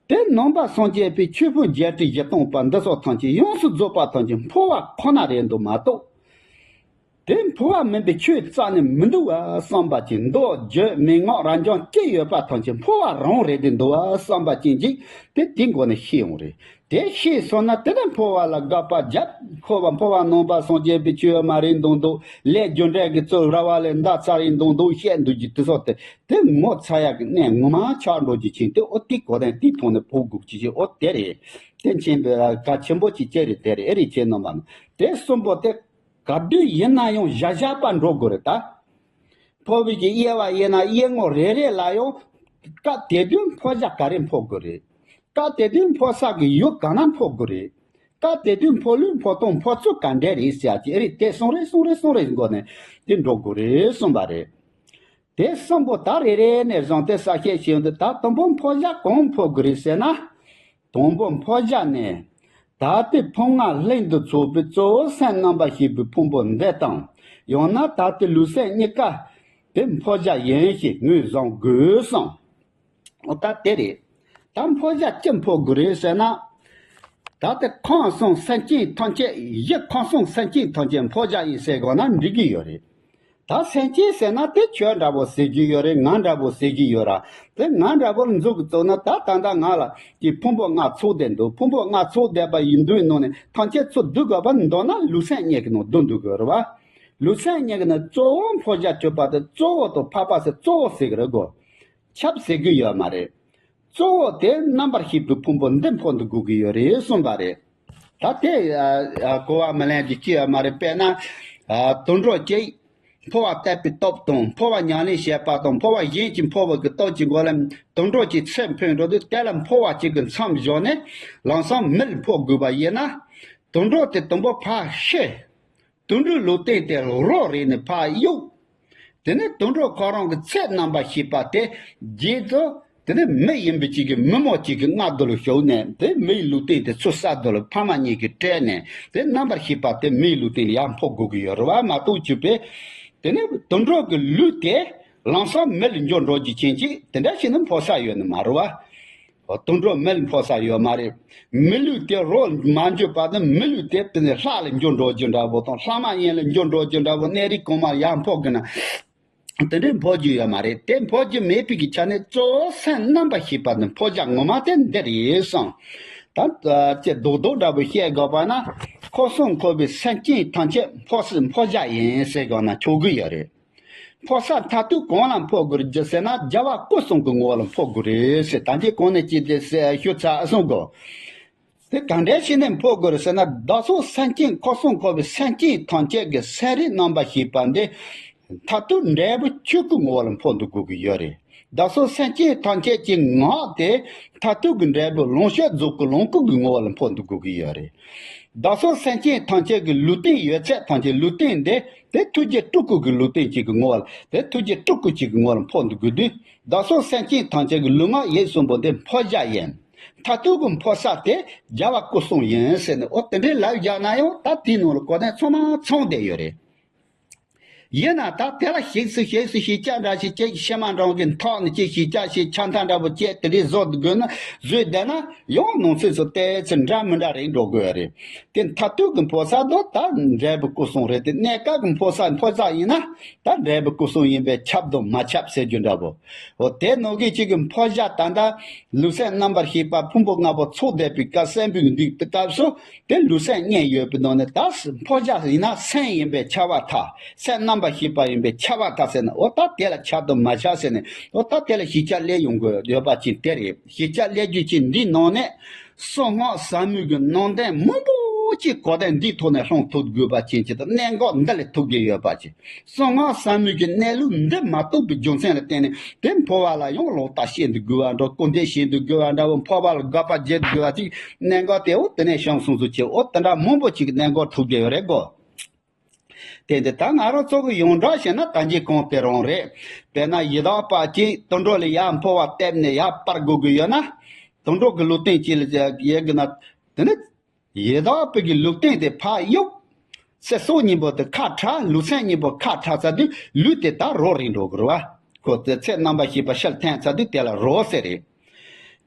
དེ་ནང་པ་སངས་རྒྱས་པའི་ཆོས་ཕུང་བརྒྱད་ཁྲི་བཞི་སྟོང་པ་འདི་སོགས་ཐམས་ཅད་ཡོངས་སུ་རྫོགས་པ་ཐམས་ཅད་འཕོ་བ་ཁོ་ན་རེད་འདུག་མ་གཏོགས། དེ་འཕོ་བ་མིན་པའི་ཆོས་རྩ་ནས་མི་འདུག་བ་བསམ་པ་ཅིག་མདོ་རྒྱུད་མན་ངག་རབ་འབྱམས་ཅི་ཡོད་པ་ཐམས་ཅད་འཕོ་བ་རང་རེད་དེ་འདུག་བ་བསམ་པ་ཅན་ཅིག་དེ་དེའི་སྒོ་ནས་ཤེས་ཡོང་རེད། དེ་ཤེས་སོང་ན་དེ་ལས་འཕོ་བ་ལ་དགག་པ་རྒྱབ་ཁོ་བ་འཕོ་བ་ནང་པ་སངས་རྒྱས་པའི་ཆོས་མ་རེད་འདུག་འདུག་ལས་རྒྱུ་འབྲས་ཀྱི་ཚུལ་ར་བ་ལས་འདའ་ཚར་རེད་འདུག་འདུག་བཤད་འདུག་ཅིག་དེ་སོགས་དེ་དེ་ངོ་ཚ་ཡག་གི་གནས་ངོ་མ་ཆགས་འགྲོ་རྒྱུ་ཅིག་དེ་ཨོ་དེའི་གོ་དོན་དེའི་ཐོག་ནས་འཕོ་དགོས་ཀྱི་ཅིག་ཨོ་དེ་རེད། དེ་མཁྱེན་པའི་གལ་ཆེན་པོ་ཅིག་ཅི་རེད་དེ་རེད་ཨེ་རེད་ཁྱེད་རྣམ་པ་ནང་དེ་གསུམ་པོ་དེ། ག་དུས་ཡིན་ན་ཡང་བཞག་བཞག་པ་འགྲོ་དགོས་རེད་ད། འཕོ་བའི་གི་དབྱེ་བ་དབྱེ་ན་དབྱེ་ངོ་རེ་རེ་ལ་ཡང་། སྐབས་དེ་དུས་འཕོ་བྱ་ག་རེ་འཕོ་དགོས་རེད། སྐབས་དེ་དུས་འཕོ་ས་གི་ཡུལ་ག་ན་འཕོ་དགོས་རེད། སྐབས་དེ་དུས་འཕོ་ལུས་འཕོ་སྟངས་འཕོ་ཚུལ་ག་འདྲ་རེད་ཟེར་ཡ་ཅིག་རེད་དེ་གསུང་རེ་གསུང་རེ་གསུང་རེ་སྒོ་ནས་དེ་འགྲོ་དགོས་རེད་གསུངས་པ་རེད། དེ་གསུམ་པོ་ད་རེ་རེ་ནས་བཟུང་སྟེ་གསལ་བཤད་བྱས་ཡོང་དུས་ད་དང་པོ་འཕོ་བྱ་གང་འཕོ་དགོས་རེད་ཟེར་ན། དང་པོ་འཕོ་བྱ་ནི། ད་ལྟའི་ཕུང་ལྔ་ལྷན་དུ་ཚོགས་པའི་གཙོ་བོ་སེམས་རྣམ་པར་ཤེས་པའི་ཕུང་པོ་འདི་དང་། ཡང་ན་ད་ལྟའི་ལུས་སེམས་གཉིས་ཀ་དེ་འཕོ་བྱ་ཡིན་ཞེས་ངོས་བཟུང་དགོས་གསུངས། འོ་ད་དེ་རེད། ད་འཕོ་བྱ་ཅི་འཕོ་དགོས་རེད་ཟེར་ན། ད་ལྟའི་ཁམས་གསུམ་སེམས་ཅན་ཐམས་ཅད་གཞི་ཁམས་གསུམ་སེམས་ཅན་ཐམས་ཅད་འཕོ་བྱ་ཡིན་ཟེར་དགོས་ན་འགྲིག་གི་ཡོད་རེད། ད་སེམས་ཅན་ཟེར་ན་དེ་ཁྱོད་འདྲ་པོ་ཟེར་གྱི་ཡོད་རེད། ང་འདྲ་པོ་ཟེར་གྱི་ཡོད་ར། དེ་ང་འདྲ་པོ་ལ་མཛུབ་གུ་བཙུགས་ན་ད་ད་ལྟ་ང་ལ་ཀྱི་ཕུང་པོ་ལྔ་ཚོགས་བསྡད་འདུག་ཕུང་པོ་ལྔ་ཚོགས་བསྡད་པ་ཡིན་དུས་ནང་ནས་ཐམས་ཅད་ཚུར་བསྡུ་དགོས་པ་མདོར་ན་ལུས་སེམས་གཉིས་ཀྱི་ནང་བསྡུ་འདུག་དགོས་རེད་བ། ལུས་སེམས་གཉིས་ཀྱི་ནང་གཙོ་བོ་འཕོ་བྱ་སྤྱོད་པ་དེ་གཙོ་བོ་དང་འཕགས་པ་ཟེར་གཙོ་བོ་ཟེར་གྱི་རེད་གོ། ཁྱབ་ཟེར་གྱི་ཡོད་མ་རེད། གཙོ་བོ་དེ་རྣམ་པར་ཤེས་པའི་ཕུང་པོ་འདི་འཕོ་འདུ་དགོས་ཀྱི་ཡོད་རེད་གསུངས་པ་རེད། ད་དེ་ཨ་ཨ་གོ་བ་མི་ལེན་རྒྱུ་ཅི་ཡོད་མ་རེད། དཔེར་ན་ཨ་དུད་འགྲོ་གཅིག་འཕོ་བ་བལྟས་པའི་སྟོབས་དང་འཕོ་བ་ཉམས་ལེན་བྱས་པ་དང་འཕོ་བ་གཞན་གྱིས་འཕོ་བ་གི་སྟོབས་ཀྱི་སྒོ་ལས་དུད་འགྲོ་གཅིག་ཚེ་འཕོས་འགྲོ་དུས་དེ་ལ་འཕོ་བ་གཅིག་གི་མཚམས་བཞག་ནས་ལམ་སང་མི་ལ་འཕོ་དགོས་པ་ཡིན་ན། དུད་འགྲོ་དེ་དང་པོ་ཕར་ཤི། དུད་འགྲོའི་ལུས་རྟེན་དེ་རོ་རེད་ནས་ཕར་གཡུག་དེ་ནས་དུད་འགྲོ་ཁོ་རང་གི་ཚེ་རྣམ་པར་ཤེས་པ་དེ་རྗེས་སུ་དེ་ནས་མི་ཡིན་པའི་གཅིག་གི་མི་མོ་གཅིག་གི་མངལ་དུ་ལ་ཞུགས་ནས་དེ་མི་ཡི་ལུས་རྟེན་དེ་ཚུར་གསར་དུ་ལ་ཕ་མ་གཉིས་ཀྱིས་སྤྲད་ནས་དེ་རྣམ་པར་ཤེས་པ་དེ་མི་ཡི་ལུས་རྟེན་ལ་ཡར་འཕོ་དགོས་ཀྱི་ཡོད་རེད་བ། མ་གཏོགས་གྱུར་པས་དེ་ནས་དུད་འགྲོ་གི་ལུས་དེ་ལམ་སང་མི་ལ་འགྱུར་འགྲོ་རྒྱུ་ཅན་ཅིག་དེ་འདྲ་ཞིག་ནི་འཕོ་ས་ཡོད་ནི་མ་རེད་བ། དུད་འགྲོ་མི་ལ་འཕོ་ས་ཡོད་མ་རེད། མི་ལུས་དེ་རོ་མ་འགྱུར་བར་དུ་མི་ལུས་དེ་དེ་ནས་ལྷ་ལ་འགྱུར་འགྲོ་རྒྱུ་འདྲ་བོ་དང་ལྷ་མ་ཡིན་ལ་འགྱུར་འགྲོ་རྒྱུ་འདྲ་བོ་གནས་རིས་གོང་མར་ཡར་འཕོ་དགོས་ན། དེ་འདྲའི་འཕོ་རྒྱུ་ཡོད་མ་རེད། དེ་འཕོ་རྒྱུ་མེད་པའི་གི་ཆ་ནས་གཙོ་བོ་སེམས་རྣམ་པར་ཤེས་པ་ནི་འཕོ་བྱ་ངོ་མ་དེ་འདི་རེད་གསུངས། ད་ཅེས་རྡོག་རྡོག་འདྲ་བོ་བཤད་དགོས་པ་ན་འཁོར་གསུམ་འཁོར་བའི་སེམས་ཅན་ཐམས་ཅད་འཕོ་སྲིད་འཕོ་བྱ་ཡིན་ཟེར་དགོས་ན་ཆོག་གི་ཡོད་རེད། འཕོ་ས་མཐར་ཐུག་གང་ལ་འཕོ་དགོས་རྒྱུ་ཟེར་ན་རྒྱལ་བ་སྐུ་གསུམ་གྱི་ངོ་བོ་ལ་འཕོ་དགོས་རེད་ཟེར། ད་འདི་གོང་ནས་ཅི་སྟེ་ཞུ་ཚར་གསུང་གོ། དེ་གང་འདྲ་བྱས་ནས་འཕོ་དགོས་རེད་ཟེར་ན་བདག་སོགས་སེམས་ཅན་འཁོར་གསུམ་འཁོར་བའི་སེམས་ཅན་ཐམས་ཅད་ཀྱི་སེམས་རིག་རྣམ་པར་ཤེས་པ་འདི་མཐར་ཐུག་འབྲས་བུ་ཆོས་སྐུའི་ངོ་བོ་ལ་འཕོ་འདུ་དགོས་ཀྱི་ཡོད་རེད། བདག་སོགས་སེམས་ཅན་ཐམས་ཅད་ཀྱི་ངག་དེ་མཐར་ཐུག་གི་འབྲས་བུ་ལོངས་སྤྱོད་རྫོགས་སྐུ་ལོངས་སྐུ་གི་ངོ་བོ་ལ་འཕོ་འདུ་དགོས་ཀྱི་ཡོད་རེད། བདག་སོགས་སེམས་ཅན་ཐམས་ཅད་ཀྱི་ལུས་རྟེན་ཡོད་ཚད་ཐམས་ཅད་ལུས་རྟེན་འདི་དེ་ཐུགས་རྗེ་སྤྲུལ་སྐུ་གི་ལུས་རྟེན་གཅིག་གི་ངོ་བོ་ལ་དེ་ཐུགས་རྗེ་སྤྲུལ་སྐུ་གཅིག་གི་ངོ་བོ་ལ་འཕོ་འདུ་དགོས་དུས་བདག་སོགས་སེམས་ཅན་ཐམས་ཅད་ཀྱི་ལུས་ངག་ཡིད་གསུམ་པོ་འདི་འཕོ་བྱ་ཡིན། མཐར་ཐུག་གི་འཕོ་ས་དེ་རྒྱལ་བ་སྐུ་གསུམ་ཡིན་ཟེར་ནས་འོ་དེ་འདྲའི་ལབ་བཞག་ན་ཡང་ད་དེའི་ནང་ལ་གོ་གནས་ཚང་མ་ཚང་བསྡད་ཡོད་རེད། ཡིན་ན་ད་དེ་ལ་ཞིག་སུ་ཞིག་སུ་ཞིག་ཅག་འདྲ་ཞིག་ཅིག་ཤི་མ་འགྲོ་གི་ཐོག་ནས་ཅིག་ཞིག་ཅག་ཞིག་ཆ་མཐའ་འདྲ་པོ་བཅད་དེ་རིགས་བཟོ་དགོས་ན་བཟོས་བསྡད་ན་ཡང་ནང་ཚུལ་སུ་ཏོག་ཙམ་འདྲ་མི་འདྲ་རེད་འགྲོ་དགོས་རེད། དེ་མཐར་ཐུག་གི་འཕོ་ས་དོ་ད་འབྲས་བུ་སྐུ་གསུམ་རེད། དེ་གནས་སྐབས་ཀྱི་འཕོ་ས་འཕོ་ས་ཡིན་ན་ད་འབྲས་བུ་སྐུ་གསུམ་ཡིན་པས་ཁྱབ་དང་མ་ཁྱབ་ཟེར་རྒྱུ་འདྲ་པོ། འོ་དེ་ནང་གི་གཅིག་གི་འཕོ་བྱ་ད་ལྟ་ལུས་སེམས་རྣམ་པར་ཤེས་པ་ཕུང་པོ་ལྔ་པོ་ཚོགས་བསྡད་པའི་སྐབས་སེམས་པའི་འདུས་སྐབས་སུ་དེ་ལུས་སེམས་གཉིས་ཡོད་པའི་ནང་ནས་ད་འཕོ་བྱ་ཡིན་ན་སེམས་ཡིན་པས་ཁྱབ་པར་ཐལ། སེམས་རྣམ་པར་ཤེས་པ་ཡིན་པས་ཁྱབ་པར་ཐལ་ཟེར་ན་འོ་ད་དེ་ལ་ཁྱབ་དང་མ་ཁྱབ་ཟེར་ནས་འོ་ད་དེ་ལ་ཞིབ་ཆ་སླེབས་ཡོང་དགོས་ཡོད་པ་ཅིག་དེ་རེད། ཞིབ་ཆ་སླེབས་རྒྱུ་ཅིག་འདིའི་ནང་ནས་གསང་སྔགས་ཟབ་མོའི་གི་ནང་དོན་མང་པོ་ཅིག་གོ་བདེ་འདིའི་ཐོག་ནས་སློང་ཐུབ་དགོས་པ་ཅན་ཅིག་དང་གནད་འགག་འདི་ལས་ཐུག་གི་ཡོད་པ་ཅིག་གསང་སྔགས་ཟབ་མོའི་གི་གནས་ལུགས་འདི་མ་རྟོགས་པའི་རྒྱུ་མཚན་ལ་བརྟེན་ནས་དེ་འཕོ་བ་ལ་ཡང་ལོག་ལྟ་བྱེད་འདུག་དགོས་པ་འདྲ། སྐུར་འདེབས་བྱེད་འདུག་དགོས་པ་འདྲ་བོ། འཕོ་བ་ལ་དགག་པ་བརྒྱབ་དགོས་པ་ཅིག་གནད་འགག་དེ་འོ་དེ་ནས་བྱུང་སོང་ཚུལ་ཆེ་འོ་དེ་འདྲ་མང་པོ་ཅིག་གི་གནད་འགག་ཐུག་གི་ཡོད་རེད་གོ། དེ་འདི་ད་ང་རང་ཚོ་གི་ཡོངས་གྲགས་བཤད་ན་ད་གིན་གོང་དེ་རང་རེད། དཔེར་ན་ཡི་དྭགས་པ་ཅིག་དུད་འགྲོ་ལ་ཡར་འཕོ་བ་བཏབ་ནས་ཡར་སྤར་དགོས་ཀྱི་ཡོད་ན། དུད་འགྲོ་གི་ལུས་རྟེན་ཅིག་ལ་ཡོད་ཀྱི་ན། དེ་ནི་ཡི་དྭགས་པའི་གི་ལུས་རྟེན་དེ་ཕར་གཡུག་ཚེ་སྲོག་གཉིས་པོ་དེ་ཁ་བྲལ། ལུས་སེམས་གཉིས་པོ་ཁ་བྲལ་ཚར་དུས་ལུས་དེ་ད་རོ་རེད་འགྲོ་གི་རེད་བ། ཁོ་ཚེ་ཚད་རྣམ་པར་ཤེས་པ་ཕྱིར་འཐེན་ཚར་དུས་དེ་ལ་རོ་ཟེར་རེད།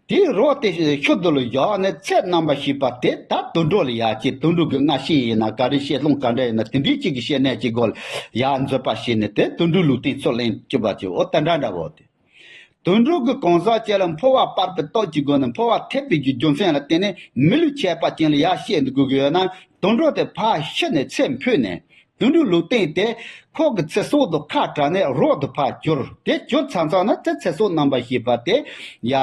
དེའི་རོ་དེ་ཤུལ་དུ་ལ་བཞག་ནས་ཚད་རྣམ་པར་ཤེས་པ་དེ་ད་དུད་འགྲོ་ལ་ཡར་སྐྱེས། དུད་འགྲོ་གི་སྔ་ཤེས་ཡིན་ན་ག་རེ་ཤེས་ལུང་ག་འདྲ་ཡིན་ན་དེ་འདྲའི་གཅིག་གི་ཤེས་ནས་ཀྱི་སྒོ་ལ་ཡར་འཛུལ་པ་བྱས་ནས་དེ་དུད་འགྲོའི་ལུས་རྟེན་ཚུར་ལེན་གྱི་བ་ཅིག་འོ་དེ་འདྲ་འདྲ་བོ་དེ། དུད་འགྲོ་གི་གང་ཟག་ཅིག་ལ་འཕོ་བ་སྤར་པའི་སྟོབས་ཀྱི་སྒོ་ནས་འཕོ་བ་ཐེབས་པའི་རྒྱུ་རྒྱུ་མཚན་ལ་བརྟེན་ནས་མི་ལུས་ཁྱད་པར་ཅན་ལ་ཡར་སྐྱེས་འདུག་དགོས་ཀྱི་ཡོད་ན་དུད་འགྲོ་དེ་ཕར་ཤི་ནས་ཚེ་འཕོས་ནས། དུད་འགྲོའི་ལུས་རྟེན་དེ་ཁོ་གི་ཚེ་སྲོག་ཏུ་ཁ་བྲལ་ནས་རོ་དུ་ཕར་གྱུར། དེ་གྱུར་ཚར་ཚར་ན་དེ་ཚེ་སྲོག་རྣམ་པར་ཤེས་པ་དེ་ཡ།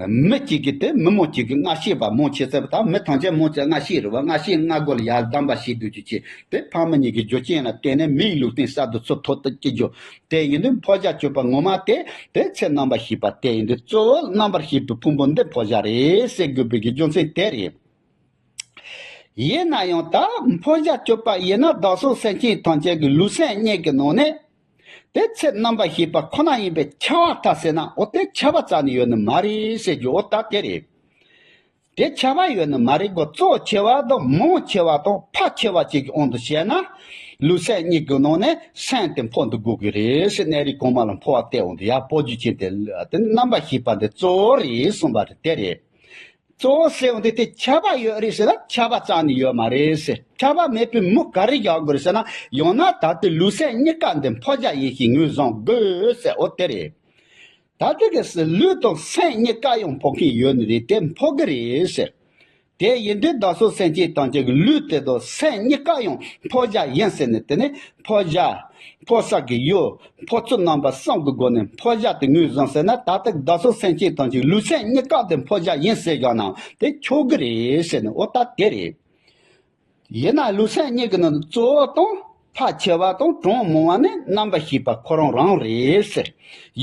མི་གཅིག་གི་དེ་མི་མོ་གཅིག་གི་སྔ་ཤེས་པ་མོ་ཆེ་ཚད་པ་དང་མི་ཐམས་ཅད་མོ་ཆེ་སྔ་ཤེས་རེད་བ། སྔ་ཤེས་སྔ་རྒོལ་ཡར་བསྡམས་པ་ཞིག་འདུག་རྒྱུ་ཅི་དེ་ཕ་མ་གཉིས་ཀྱི་རྒྱུ་རྐྱེན་ལ་བརྟེན་ནས་མིའི་ལུས་རྟེན་གསར་དུ་ཚུར་ཐོབ་ཐུབ་ཀྱི་རྒྱུ་དེ་ཡིན་དུས་འཕོ་བྱ་སྤྱོད་པ་ངོ་མ་དེ་དེ་ཚེ་རྣམ་པར་ཤེས་པ་དེ་ཡིན་དུས་གཙོ་བོ་རྣམ་པར་ཤེས་པའི་ཕུང་པོ་འདི་འཕོ་བྱ་རེད་ཟེར་དགོས་པའི་གི་རྒྱུ་མཚན་དེ་རེད། ཡིན་ན་ཡང་ད་འཕོ་བྱ་སྤྱོད་པ་ཡིན་ན་བདག་སོགས་སེམས་ཅན་ཐམས་ཅད་ཀྱི་ལུས་སེམས་གཉིས་ཀྱི་ནང་ནས་དེ་ཚེ་རྣམ་པར་ཤེས་པ་ཁོ་ན་ཡིན་པས་ཁྱབ་པར་ཐལ་ཟེར་ན་འོ་དེ་ཁྱབ་པ་རྩ་ནས་ཡོད་ནི་མ་རེད་ཟེར་རྒྱུ་འོ་ད་དེ་རེད། དེ་ཁྱབ་པ་ཡོད་ནི་མ་རེད་གོ། གཙོ་ཆེ་བ་དང་མང་ཆེ་བ་དང་ཕལ་ཆེ་བ་ཅིག་གི་དབང་དུ་བྱས་ན་ལུས་སེམས་གཉིས་ཀྱི་ནང་ནས་སེམས་དེ་འཕོ་འདུ་དགོས་ཀྱི་རེད་ཟེར། གནས་རིས་གོང་མ་ལ་འཕོ་བ་སྟེ་འོང་དུ་ཡར་སྤོ་རྒྱུ་ཅན་དེ་དེ་རྣམ་པར་ཤེས་པ་འདི་གཙོ་བོ་རེད་གསུངས་པ་རེད་དེ་རེད། གཙོ་བོ་ཟེར་ཡོང་དུས་དེ་ཆགས་པ་ཡོད་རེད་ཟེར་ན་ཆགས་པ་རྩ་ནས་ཡོད་མ་རེད་ཟེར། ཆགས་པ་མེད་པའི་མུ་ག་རེ་རྒྱག་དགོས་རེད་ཟེར་ན། ཡང་ན་ད་ལྟའི་ལུས་སེམས་གཉིས་ཀ་འདི་འཕོ་བྱ་ཡིན་ཞེས་ངོས་བཟུང་དགོས་ཟེར། འོ་དེ་རེད། ད་ལྟའི་གི་ལུས་དང་སེམས་གཉིས་ཀ་ཡང་འཕོ་མཁན་ཡོད་ནི་རེད། དེ་འཕོ་གི་རེད་ཟེར། དེ་ཡིན་དུས་བདག་སོགས་སེམས་ཅན་ཐམས་ཅད་ཀྱི་ལུས་དེ་དང་སེམས་གཉིས་ཀ་ཡང་འཕོ་བྱ་ཡིན་ཟེར་ནས། དེ་ནི་འཕོ་བྱ། འཕོ་ས་གི་ཡུལ། འཕོ་ཚུལ་རྣམ་པ་གསུམ་གྱི་སྒོ་ནས་འཕོ་བྱ་དེ་ངོས་བཟུང་ཟེར་ན། ད་ལྟ་བདག་སོགས་སེམས་ཅན་ཐམས་ཅད་ལུས་སེམས་གཉིས་ཀ་དེ་འཕོ་བྱ་ཡིན་ཟེར་བཞག་ན་དེ་ཆོག་གི་རེད་ཟེར་ནས། འོ་ད་དེ་རེད། ཡིན་ན་ལུས་སེམས་གཉིས་ཀྱི་ནང་གཙོ་བོ་དང་ཕལ་ཆེ་བ་དང་གྲངས་མང་བ་ནི་རྣམ་པར་ཤེས་པ་ཁོ་རང་རང་རེད་ཟེར།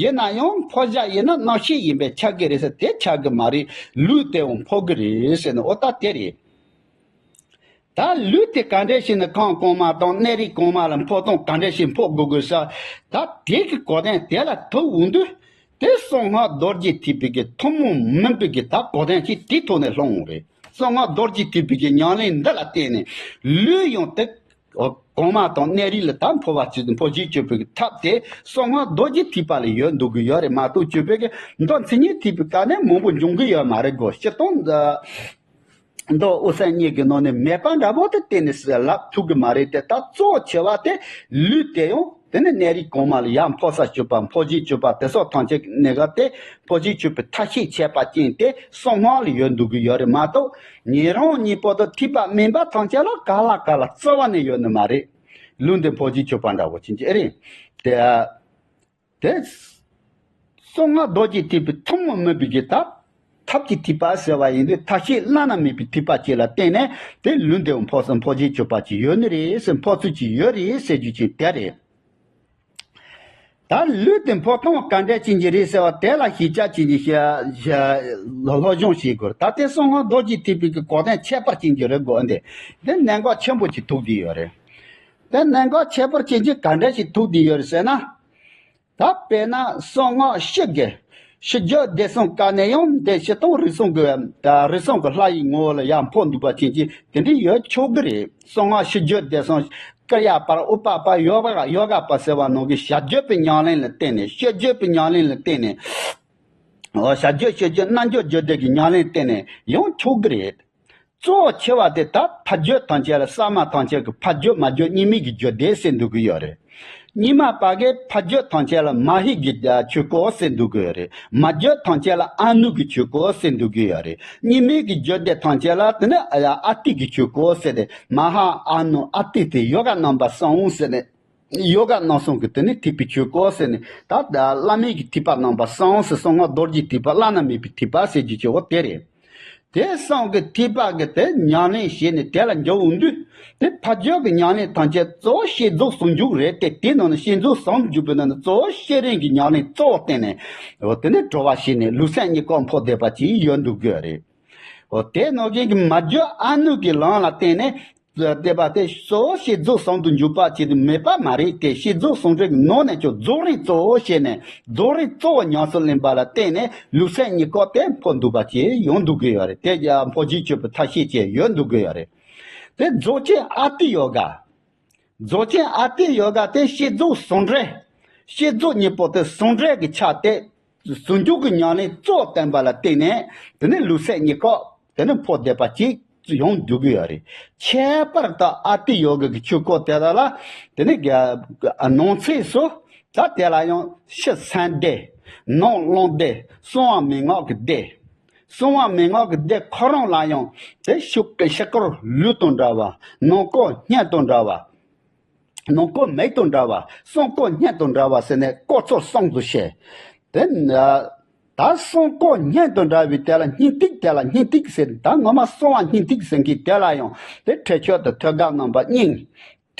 ཡིན་ན་ཡང་འཕོ་བྱ་ཡིན་ན་རྣམ་ཤེས་ཡིན་པས་ཁྱབ་ཀྱི་རེད་ཟེར། དེ་ཁྱབ་ཀྱི་མ་རེད། ལུས་དེའང་འཕོ་གི་རེད་ཟེར་ནས། འོ་ད་དེ་རེད། ད་ལུས་དེ་ག་འདྲ་ཞིག་ནས་ཁམས་གོང་མ་དང་གནས་རིས་གོང་མ་ལ་འཕོ་སྟངས་ག་འདྲ་ཞིག་འཕོ་དགོས་དགོས་ས། ད་དེ་གི་གོ་དོན་དེ་ལ་ཐུག་འོང་དུས། དེ་གསང་སྔགས་རྡོ་རྗེ་ཐེག་པའི་གི་ཐུན་མོང་མིན་པའི་གི་ད་གོ་དོན་ཅིག་དེའི་ཐོག་ནས་སློང་འོང་རེད། གསང་སྔགས་རྡོ་རྗེ་ཐེག་པའི་གི་ཉམས་ལེན་འདི་ལ་བརྟེན་ནས་ལུས་ཡང་དེ་གོང་མ་དང་གནས་རིས་ལ་ད་འཕོ་བ་ཅིག་འཕོ་བྱེད་སྤྱོད་པའི་གི་ཐབས་དེ་གསང་སྔགས་རྡོ་རྗེ་ཐེག་པ་ལ་ཡོད་འདུག་གི་ཡོད་རེད་མ་གཏོགས། སྤྱོད་པའི་གི་མདོ་མཚན་ཉིད་ཐེག་པའི་སྐབས་ནས་མང་པོ་འབྱུང་གི་ཡོད་མ་རེད་གོ། སྤྱིར་བཏང་འདི། མདོ་དབུ་སེམས་གཉིས་ཀྱི་ནང་ནས་མེད་པ་འདྲ་པོ་དེ་གཏན་ནས་ལབ་ཐུབ་ཀྱི་མ་རེད་དེ། ད་གཙོ་ཆེ་བ་དེ་ལུས་དེ་ཡང་དེ་ནི་གནས་རིས་གོང་མ་ལ་ཡར་འཕོ་ས་སྤྱོད་པ། འཕོ་བྱེད་སྤྱོད་པ་དེ་སོགས་ཐམས་ཅད་ཀྱི་གནས་སྐབས་དེ་འཕོ་བྱེད་སྤྱོད་པའི་ཐབས་ཤེས་བྱས་པ་ཅན་དེ་གསང་སྔགས་ལ་ཡོད་འདུག་གི་ཡོད་རེད་མ་གཏོགས། ཉན་རང་གཉིས་པོ་དང་ཐེག་པ་དམན་པ་ཐམས་ཅད་ལ་ག་ལ་ག་ལ་རྩ་བ་ནས་ཡོད་ནི་མ་རེད། ལུས་འདི་འཕོ་བྱེད་སྤྱོད་པ་འདྲ་པོ་ཅན་གྱི་རེད་དེ། དེ། གསང་སྔགས་རྡོ་རྗེ་ཐེག་པའི་ཐུན་མོང་མིན་པའི་གི་ཐབས། ཐབས་ཀྱི་ཐེག་པ་ཟེར་བ་ཡིན་དུས་ཐབས་ཤེས་བླ་ན་མེད་པའི་ཐེག་པ་ཅིག་ལ་བརྟེན་ནས་དེ་ལུས་འདི་འཕོ་སར་འཕོ་བྱེད་སྤྱོད་པ་ཅིག་ཡོད་ནི་རེད་ཟེར། འཕོ་ཚུལ་ཅིག་ཡོད་རེད་ཟེར་རྒྱུ་ཅིག་དེ་རེད། ད་ལུས་དེ་འཕོ་སྟངས་ག་འདྲ་ཅན་གྱི་རེད་ཟེར་བ་དེ་ལ་ཞིབ་ཆ་ཅན་གྱི་ཞིབ་སློབ་སྦྱོང་བྱེད་དགོས། ད་དེ་གསང་སྔགས་རྡོ་རྗེ་ཐེག་པའི་གི་གོ་དོན་ཁྱད་པར་ཅན་གྱི་རེད་གོ། འདི་དེ་གནད་འགག་ཆེན་པོ་ཅིག་ཐུག་བསྡད་ཡོད་རེད། དེ་གནད་འགག་ཁྱད་པར་ཅན་གྱི་ག་འདྲ་ཞིག་ཐུག་བསྡད་ཡོད་རེད་ཟེར་ན། ད་དཔེར་ན་གསང་སྔགས་ཕྱི་རྒྱལ། ཕྱི་རྒྱལ་བདེ་གསུམ་ཀ་ནས་ཡང་དེ་སྤྱིར་བཏང་རིགས་གསུམ་གྱི་ད་རིགས་གསུམ་གྱི་ལྷ་ཡི་ངོ་བོ་ལ་ཡར་འཕོ་འདུག་པ་ཅན་གྱི་དེ་འདྲ་ཡོད་ཆོག་གི་རེད། གསང་སྔགས་ཕྱི་རྒྱལ་བདེ་གསུམ། ཀྲི་ཡ་པ་ར་ཨུ་པ་པ་ཡོ་ག་ཡོ་ག་པ་ཟེར་བ་ནང་གི་བྱ་རྒྱུད་པའི་ཉམས་ལེན་ལ་བརྟེན་ནས། ཕྱི་རྒྱལ་པའི་ཉམས་ལེན་ལ་བརྟེན་ནས། འོ་བྱ་རྒྱུད་ཕྱི་རྒྱལ་རྣལ་འབྱོར་རྒྱུད་སྡེ་གི་ཉམས་ལེན་བརྟེན་ནས་ཡང་ཆོག་གི་རེད། གཙོ་ཆེ་བ་དེ་ད་ཕ་རྒྱུད་ཐམས་ཅད་ལ། ས་མ་ཐམས་ཅད་ཀྱི་ཕ་རྒྱུད་མ་རྒྱུད་གཉིས་མེད་ཀྱི་རྒྱུད་སྡེ་ཟེར་འདུག་གི་ཡོད་རེད། གཉིས་མ་པ་གི་ཕ་རྒྱུད་ཐམས་ཅད་ལ་མ་ཧེ་གི་ཆོས་སྐོར་ཟེར་འདུག་གི་ཡོད་རེད། མ་རྒྱུད་ཐམས་ཅད་ལ་ཨ་ནུ་གི་ཆོས་སྐོར་ཟེར་འདུག་གི་ཡོད་རེད། གཉིས་མེད་ཀྱི་རྒྱུད་སྡེ་ཐམས་ཅད་ལ་དེ་ནི་ཨ་ཏི་གི་ཆོས་སྐོར་ཟེར་ཏེ། མ་ཧཱ་ཨ་ནུ་ཨ་ཏི་སྟེ་ཡོ་ག་རྣམ་པ་གསུམ་ཟེར་ནས། ཡོ་ག་རྣམ་གསུམ་གྱི་དེ་ནི་ཐེག་པའི་ཆོས་སྐོར་ཟེར་ནས། ད་བླ་མེད་ཀྱི་ཐེག་པ་རྣམ་པ་གསུམ་ཟེར། གསང་སྔགས་རྡོ་རྗེ་ཐེག་པ་བླ་ན་མེད་པའི་ཐེག་པ་ཟེར་རྒྱུ་ཆེ་བོ་དེ་རེད། དེ་གསུམ་གྱི་ཐེག་པ་གི་དེ་ཉམས་ལེན་བྱས་ནས་དེ་ལ་འཇུག་འོང་དུས། དེ་ཕ་རྒྱུད་ཀྱི་ཉམས་ལེན་ཐམས་ཅད་གཙོ་བོ་བསྐྱེད་རྫོགས་ཟུང་འཇུག་རེད་དེ། དེའི་ནང་ནས་བསྐྱེད་རྫོགས་ཟུང་འཇུག་པའི་ནང་ནས་གཙོ་བོ་བསྐྱེད་རིམ་གྱི་ཉམས་ལེན་གཙོ་བོ་བསྟེན་ནས། འོ་དེ་ནས་གྲོལ་བ་བྱས་ནས་ལུས་སེམས་གཉིས་ཀ་འཕོ་བསྡད་པ་ཅིག་ཡོད་འདུག་གི་རེད། འོ་དེ་ནང་བཞིན་གྱི་མ་རྒྱུད་ཨ་ནུ་གི་ལམ་ལ་བརྟེན་ནས། བསྡད་པ་དེ་གཙོ་བོ་བསྐྱེད་རྫོགས་ཟུང་དུ་འཇུག་པ་ཅིག་ཏུ་མེད་པ་མ་རེད་དེ། བསྐྱེད་རྫོགས་ཟུང་འབྲེལ་གྱི་ནང་ནས་ཀྱང་རྫོགས་རིམ་གཙོ་བོ་བྱས་ནས། རྫོགས་རིམ་གཙོ་བོ་ཉམས་སུ་ལེན་པ་ལ་བརྟེན་ནས་ལུས་སེམས་གཉིས་ཀ་དེ་འཕོ་འདུག་པ་ཅིག་ཡོང་འདུག་གི་ཡོད་རེད། དེ་ཡང་འཕོ་བྱེད་སྤྱོད་པའི་ཐབས་ཤེས་བཅས་ཡོང་འདུག་གི་ཡོད་རེད། དེ་རྫོགས་ཆེན་ཨ་ཏི་ཡོ་ག། རྫོགས་ཆེན་ཨ་ཏི་ཡོ་ག་དེ་བསྐྱེད་རྫོགས་ཟུང་འབྲེལ། བསྐྱེད་རྫོགས་གཉིས་པོ་དེ་ཟུང་འབྲེལ་གྱི་ཆ་དེ། ཟུང་འཇུག་གི་ཉམས་ལེན་གཙོ་བོ་བསྟན་པ་ལ་བརྟེན་ནས་དེ་ནས་ལུས་སེམས་གཉིས་ཀ་དེ་ནས་འཕོ་བསྡད་པ་ཅིག་ཡོང་འདུག་གི་ཡོད་རེད། ཁྱད་པར་དུ་ཨ་ཏི་ཡོ་ག་གི་ཆོས་སྐོར་དེ་དག་ལ་དེ་ནས་ག་ནང་གསེས་སུ་ད་དེ་ལ་ཡང་ཕྱི་སེམས་སྡེ། ནང་རླུང་སྡེ། གསང་བ་མན་ངག་གི་སྡེ། གསང་བ་མན་ངག་གི་སྡེ་ཁོ་རང་ལ་ཡང་དེ་ཕྱི་ཕྱི་སྐོར་ལུས་དང་འདྲ་བ། ནང་སྐོར་སྙིང་དང་འདྲ་བ། ནང་སྐོར་མིག་དང་འདྲ་བ། གསང་སྐོར་སྙིང་དང་འདྲ་བ་ཟེར་ནས་སྐོར་ཚོགས་གསུམ་དུ་བཤད། དེ་ན། ད་གསང་སྐོར་སྙིང་དང་འདྲ་བའི་དེ་ལ་སྙིང་ཐིག་དེ་ལ་སྙིང་ཐིག་ཟེར། ད་ངོ་མ་གསང་བ་སྙིང་ཐིག་ཟེར་མཁན་དེ་ལ་ཡང་དེ་ཁྲེགས་ཆོད་དང་ཐོད་རྒལ་རྣམ་པ་གཉིས།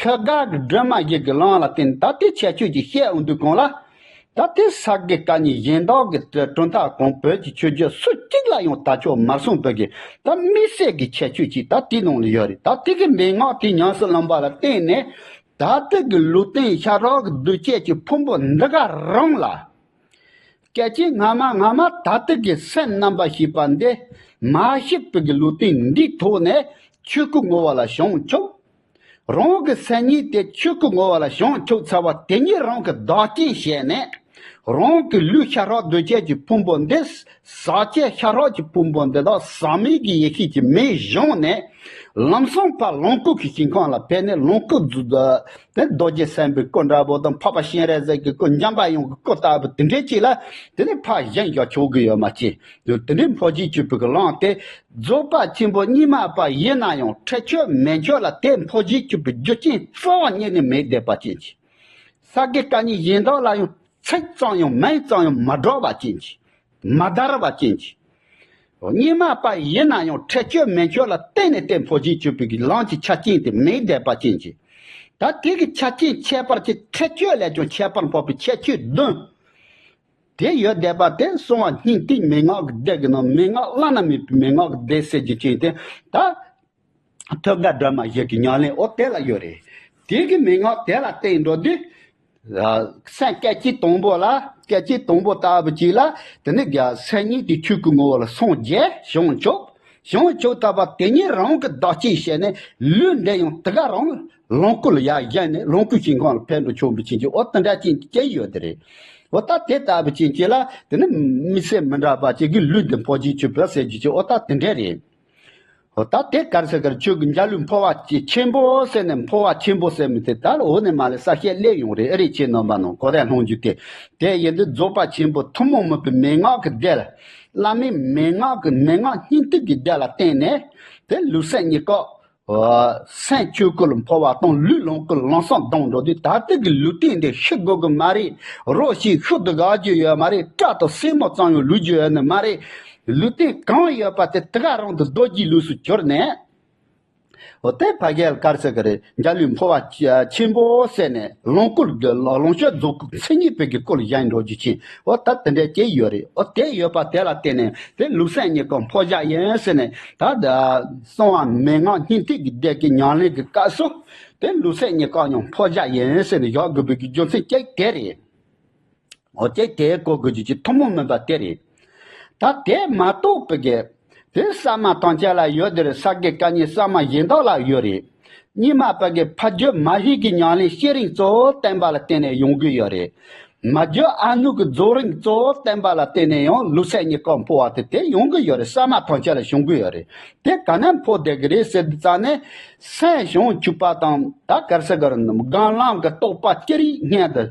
ཐོད་རྒལ་གྱི་སྒྲོན་མ་བཞི་གི་ལམ་ལ་བརྟེན་ད་དེ་ཁྱད་ཆོས་ཀྱི་བཤད་འོང་དུས་གང་ལ། ད་དེ་ས་དགེ་བཀའ་རྙིང་གཞན་དག་གི་གྲུབ་མཐའ་གང་བོད་ཀྱི་ཆོས་བརྒྱུད་སུ་གཅིག་ལ་ཡང་དར་ཁྱབ་མ་སོང་བོད་ཀྱི་ད་དམིགས་བསལ་གྱི་ཁྱད་ཆོས་ཅིག་ད་དེའི་ནང་ལ་ཡོད་རེད། ད་དེ་གི་མན་ངག་དེ་ཉམས་སུ་ལེན་པ་ལ་བརྟེན་ནས། ད་ལྟ་གི་ལུས་རྟེན་ཤ་རོགས་ཀྱི་འདུ་བྱེད་ཀྱི་ཕུང་པོ་འདི་ག་རང་ལ། སྐད་ཅིག་སྔ་མ་སྔ་མ་ད་ལྟ་གི་སེམས་རྣམ་པར་ཤེས་པ་འདི་མ་ཤེས་པའི་གི་ལུས་རྟེན་འདིའི་ཐོག་ནས་ཆོས་སྐུ་ངོ་བོ་ལ་བྱང་ཆུབ། རང་གི་སེམས་ཉིད་དེ་ཆོས་སྐུ་ངོ་བོ་ལ་བྱང་ཆུབ་ཚར་བ་དེ་ཉིད་རང་གི་བདག་རྐྱེན་བྱས་ནས། རང་གི་ལུས་ཤ་ཁྲག་གདོས་བཅས་ཀྱི་ཕུང་པོ་འདི། ཟག་བཅས་ཤ་ཁྲག་གི་ཕུང་པོ་འདི་དག་ཟག་མེད་ཀྱི་ཡེ་ཤེས་ཀྱི་མེས་བཟུང་ནས། ལམ་སང་ཕར་ལོངས་སྐུ་གི་ཞིང་ཁམས་ལ་ཕེབས་ནས་ལོངས་སྐུ་རྫོགས། དེ་རྡོ་རྗེ་སེམས་དཔའི་སྐུ་འདྲ་པོ་དང་འཕགས་པ་སྤྱན་རས་གཟིགས་ཀྱི་སྐུ་འཇམ་པ་དབྱངས་ཀྱི་སྐུ་ལྟ་བུ་དེ་འདྲའི་ཅིག་ལ། དེ་ནས་ཕར་བཞེངས་བཞག་ཆོག་གི་ཡོད་མ་གཅིག་དེ་འདྲའི་འཕོ་འགྱུར་གྱུར་པའི་གླིང་དེ། རྫོགས་པ་ཆེན་པོ་རྙིང་མ་པ་ཡིན་ན་ཡང་ཁྲེགས་ཆོད་མེད་ཆོད་ལ་དེ་འཕོ་འགྱུར་གྱུར་པའི་རྒྱུ་རྐྱེན་རྩ་བ་ཉིད་ནས་མེད་བསྡད་པ་ཅན་གྱི། ས་དགེ་བཀའ་རྙིང་གཞན་དག་ལ་ཡང་ཚིག་ཙམ་ཡང་མིང་ཙམ་ཡང་མ་སྒྲོག་པ་ཅན་གྱི། མ་དར་བ་ཅན་གྱི། རྙིང་མ་པ་ཡིན་ན་ཡང་ཁྲེགས་ཆོད་མེད་ཆོད་ལ་བརྟེན་ནས་དེ་འཕོ་འགྱུར་གྱུར་པའི་གི་ལམ་གྱི་ཆ་རྐྱེན་དེ་མེད་བསྡད་པ་ཅན་གྱི། ད་དེ་གི་ཆ་རྐྱེན་ཁྱད་པར་གྱི་ཁྲེགས་ཆོད་ལས་ཀྱང་ཁྱད་པར་འཕགས་པའི་ཁྱད་ཆོས་བདུན། དེ་ཡོད་བསྡད་པ་དེ་གསང་བ་སྙིང་ཐིག་མན་ངག་གི་སྡེ་གི་ནང་མན་ངག་བླ་ན་མེད་པའི་མན་ངག་གི་སྡེ་ཟེར་རྒྱུ་ཅན་དེ། ད་ཐོད་རྒལ་སྒྲོན་མ་བཞི་གི་ཉམས་ལེན་འོ་དེ་ལ་ཡོད་རེད། དེ་གི་མན་ངག་དེ་ལ་བརྟེན་འགྲོ་དུས། སེམས་སྐད་ཅིག་དང་པོ་ལ། སྐད་ཅིག་དང་པོ་ལྟ་བུ་ཅིག་ལ། དེ་ནས་སེམས་ཉིད་དེ་ཆོས་སྐུའི་ངོ་བོ་ལ་སངས་རྒྱས་བྱང་ཆུབ། བྱང་ཆུབ་ཐོབ་པ་དེ་ཉིད་རང་གི་བདག་ཅེས་བྱས་ནས་ལུས་འདི་ཡང་དེ་ག་རང་ལོངས་སྐུ་ལ་ཡར་བཞེངས་ནས་ལོངས་སྐུའི་ཞིང་ཁམས་ལ་ཕེབས་འགྲོ་ཆོག་པའི་ཕྱིན་ཅི་འོ་དེ་འདྲ་ཅན་སྐྱེ་ཡོད་དེ་རེད། འོ་ད་དེ་ལྟ་བུ་ཅན་ཅིག་ལ་དེ་ནི་མི་ཚེ་མི་འདྲ་བ་ཅིག་གི་ལུས་འདི་འཕོ་འགྱུར་ཆོད་པ་ཟེར་རྒྱུ་ཅིག་འོ་ད་དེ་འདྲ་རེད། འོ་ད་དེ་ག་རེ་ཟེར་ག་རེ་ཆོས་ཀྱི་འཇའ་ལུས་འཕོ་བ་ཆེན་པོ་ཟེར་ནས་འཕོ་བ་ཆེན་པོ་ཟེར་མི་དེ་ད་འོ་ནས་མ་ལས་ས་བཤད་སླེབས་ཡོང་རེད། ཨེ་རེད་ཁྱེད་རྣམ་པ་ནང་གོ་རེ་སློང་རྒྱུ་དེ། དེ་ཡིན་དུས་རྫོགས་པ་ཆེན་པོ་ཐུན་མོང་མིན་པའི་མན་ངག་གི་སྡེ་ལ། བླ་མའི་མན་ངག་གི་མན་ངག་སྙིང་ཐིག་གི་སྡེ་ལ་བརྟེན་ནས། དེ་ལུས་སེམས་གཉིས་ཀ་སེམས་ཆོས་སྐུ་ལ་འཕོ་བ་དང་ལུས་ལོངས་སྐུ་ལམ་སང་ལྡང་འགྲོ་དུས་ད་ལྟ་གི་ལུས་རྟེན་འདི་ཤི་དགོས་ཀྱི་མ་རེད། རོ་ཞིག་ཤུགས་དུ་འགག་རྒྱུ་ཡོད་མ་རེད། སྐྲ་དང་སེན་མོ་ཙམ་ཡང་ལུས་རྒྱུ་ཡོད་ནི་མ་རེད། ལུས་རྟེན་གང་ཡོད་པ་དེ་དེ་ག་རང་དུ་རྡོ་རྗེའི་ལུས་སུ་གྱུར་ནས། འོ་དེ་ཕ་གིར་ག་རེ་ཟེར་གི་རེད། འཇའ་ལུས་འཕོ་བ་ཆེན་པོ་ཟེར་ནས་ལོངས་སྐུ་ལོངས་སྤྱོད་རྫོགས་སྐུ་མཚན་ཉིད་པའི་གི་སྐུ་ལ་བཞེངས་འགྲོ་རྒྱུ་ཅན། འོ་ད་དེ་འདྲའི་སྐྱེ་ཡོད་རེད། འོ་དེ་ཡོད་པ་དེ་ལ་བརྟེན་ནས་དེ་ལུས་སེམས་གཉིས་ཀ་འཕོ་བྱ་ཡིན་ཟེར་ནས་ད་གསང་བ་མན་ངག་སྙིང་ཐིག་གི་སྡེ་གི་ཉམས་ལེན་གྱི་སྐབས་སུ་དེ་ལུས་སེམས་གཉིས་ཀ་ཡང་འཕོ་བྱ་ཡིན་ཟེར་ནས་བཞག་དགོས་པའི་གི་རྒྱུ་མཚན་གཅིག་དེ་རེད། འོ་དེ་དེ་གོ་དགོས་རྒྱུ་ཅིག་ཐུན་མོང་མིན་པ་དེ་རེད། ད་དེ་མ་གཏོགས་པའི་གི་དེ་གསར་མ་ཐམས་ཅད་ལ་ཡོད་དེ་རེད། ས་དགེ་བཀའ་རྙིང་གསར་མ་གཞན་དག་ལ་ཡོད་རེད། རྙིང་མ་པ་གི་ཕ་རྒྱུད་མ་བཞི་གི་ཉམས་ལེན་བསྐྱེད་རིམ་གཙོ་བོ་བསྟན་པ་ལ་བརྟེན་ནས་ཡོང་གི་ཡོད་རེད། མ་རྒྱུད་ཨ་ནུ་གི་རྫོགས་རིམ་གཙོ་བོ་བསྟན་པ་ལ་བརྟེན་ནས་ཡང་ལུས་སེམས་གཉིས་ཀ་འཕོ་བ་དེ་དེ་ཡོང་གི་ཡོད་རེད། གསར་མ་ཐམས་ཅད་ལ་བྱུང་གི་ཡོད་རེད། དེ་ག་ནས་འཕོ་བསྡད་གི་རེད་ཟེར་དུས་ཙང་ནས་སེམས་བྱང་ཆུབ་པ་དང་ད་ག་རེ་ཟེར་གི་རེད། སྒོམ་ལམ་གྱི་རྟོགས་པ་ཅི་རིགས་སྔོན་དུ།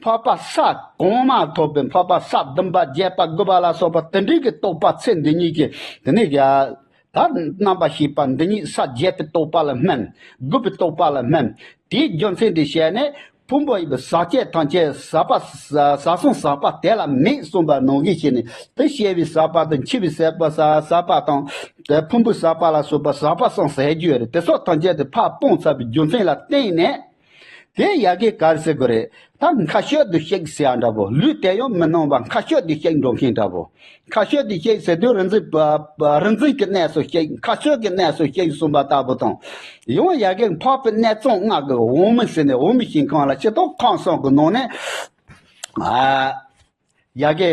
འཕགས་པ་ས་གོང་མ་ཐོབ་པའི་འཕགས་པ་ས་བདུན་པ་བརྒྱད་པ་དགུ་པ་ལ་སོགས་པ་དེ་འདྲའི་གི་རྟོགས་པ་ཚེ་འདི་ཉིད་ཀྱི་དེ་ནས་ཀྱང་ད་རྣམ་པར་ཤེས་པ་འདི་ཉིད་ས་བརྒྱད་པའི་རྟོགས་པ་ལ་སྨིན། དགུ་པའི་རྟོགས་པ་ལ་སྨིན། དེའི་རྒྱུ་མཚན་དེ་བཤད་ནས་ཕུང་པོ་ཡིན་པའི་ཟག་བཅས་ཐམས་ཅད་ཟག་པ་ཟག་སོང་ཟག་པ་དེ་ལ་མེད་གསུངས་པ་ནང་བཞིན་བྱས་ནས་དེ་སྐྱེ་བའི་ཟག་པ་དང་འཆི་བའི་ཟག་པ་ཟག་ཟག་པ་དང་དེ་ཕུང་པོའི་ཟག་པ་ལ་སོགས་པ་ཟག་པ་སོང་ཟད་རྒྱུ་ཡོད་རེད། དེ་སོགས་ཐམས་ཅད་དེ་ཕར་སྤངས་ཚར་བའི་རྒྱུ་མཚན་ལ་བརྟེན་ནས། དེ་ཡ་གི་ག་རེ་ཟེར་དགོས་རེད། ད་མཁའ་སྤྱོད་དུ་གཤེགས་ཟེར་ཡ་འདྲ་པོ། ལུས་དེ་ཡང་མི་སྣང་བ་མཁའ་སྤྱོད་དུ་གཤེགས་འགྲོ་མཁན་འདྲ་པོ། མཁའ་སྤྱོད་དུ་གཤེགས་ཟེར་དུས་རིག་འཛིན་པ་རིག་འཛིན་གྱི་གནས་སུ་གཤེགས། མཁའ་སྤྱོད་ཀྱི་གནས་སུ་གཤེགས་གསུངས་པ་ལྟ་བུ་དང་། ཡང་ཡ་གི་འཕགས་པའི་གནས་ཚང་ལྔ་གི་འོག་མིན་ཟེར་ནས་འོག་མིན་ཞིང་ཁམས་ལ་སྤྱིར་བཏང་ཁམས་གསུམ་གྱི་ནང་ནས། ཨ། ཡ་གི།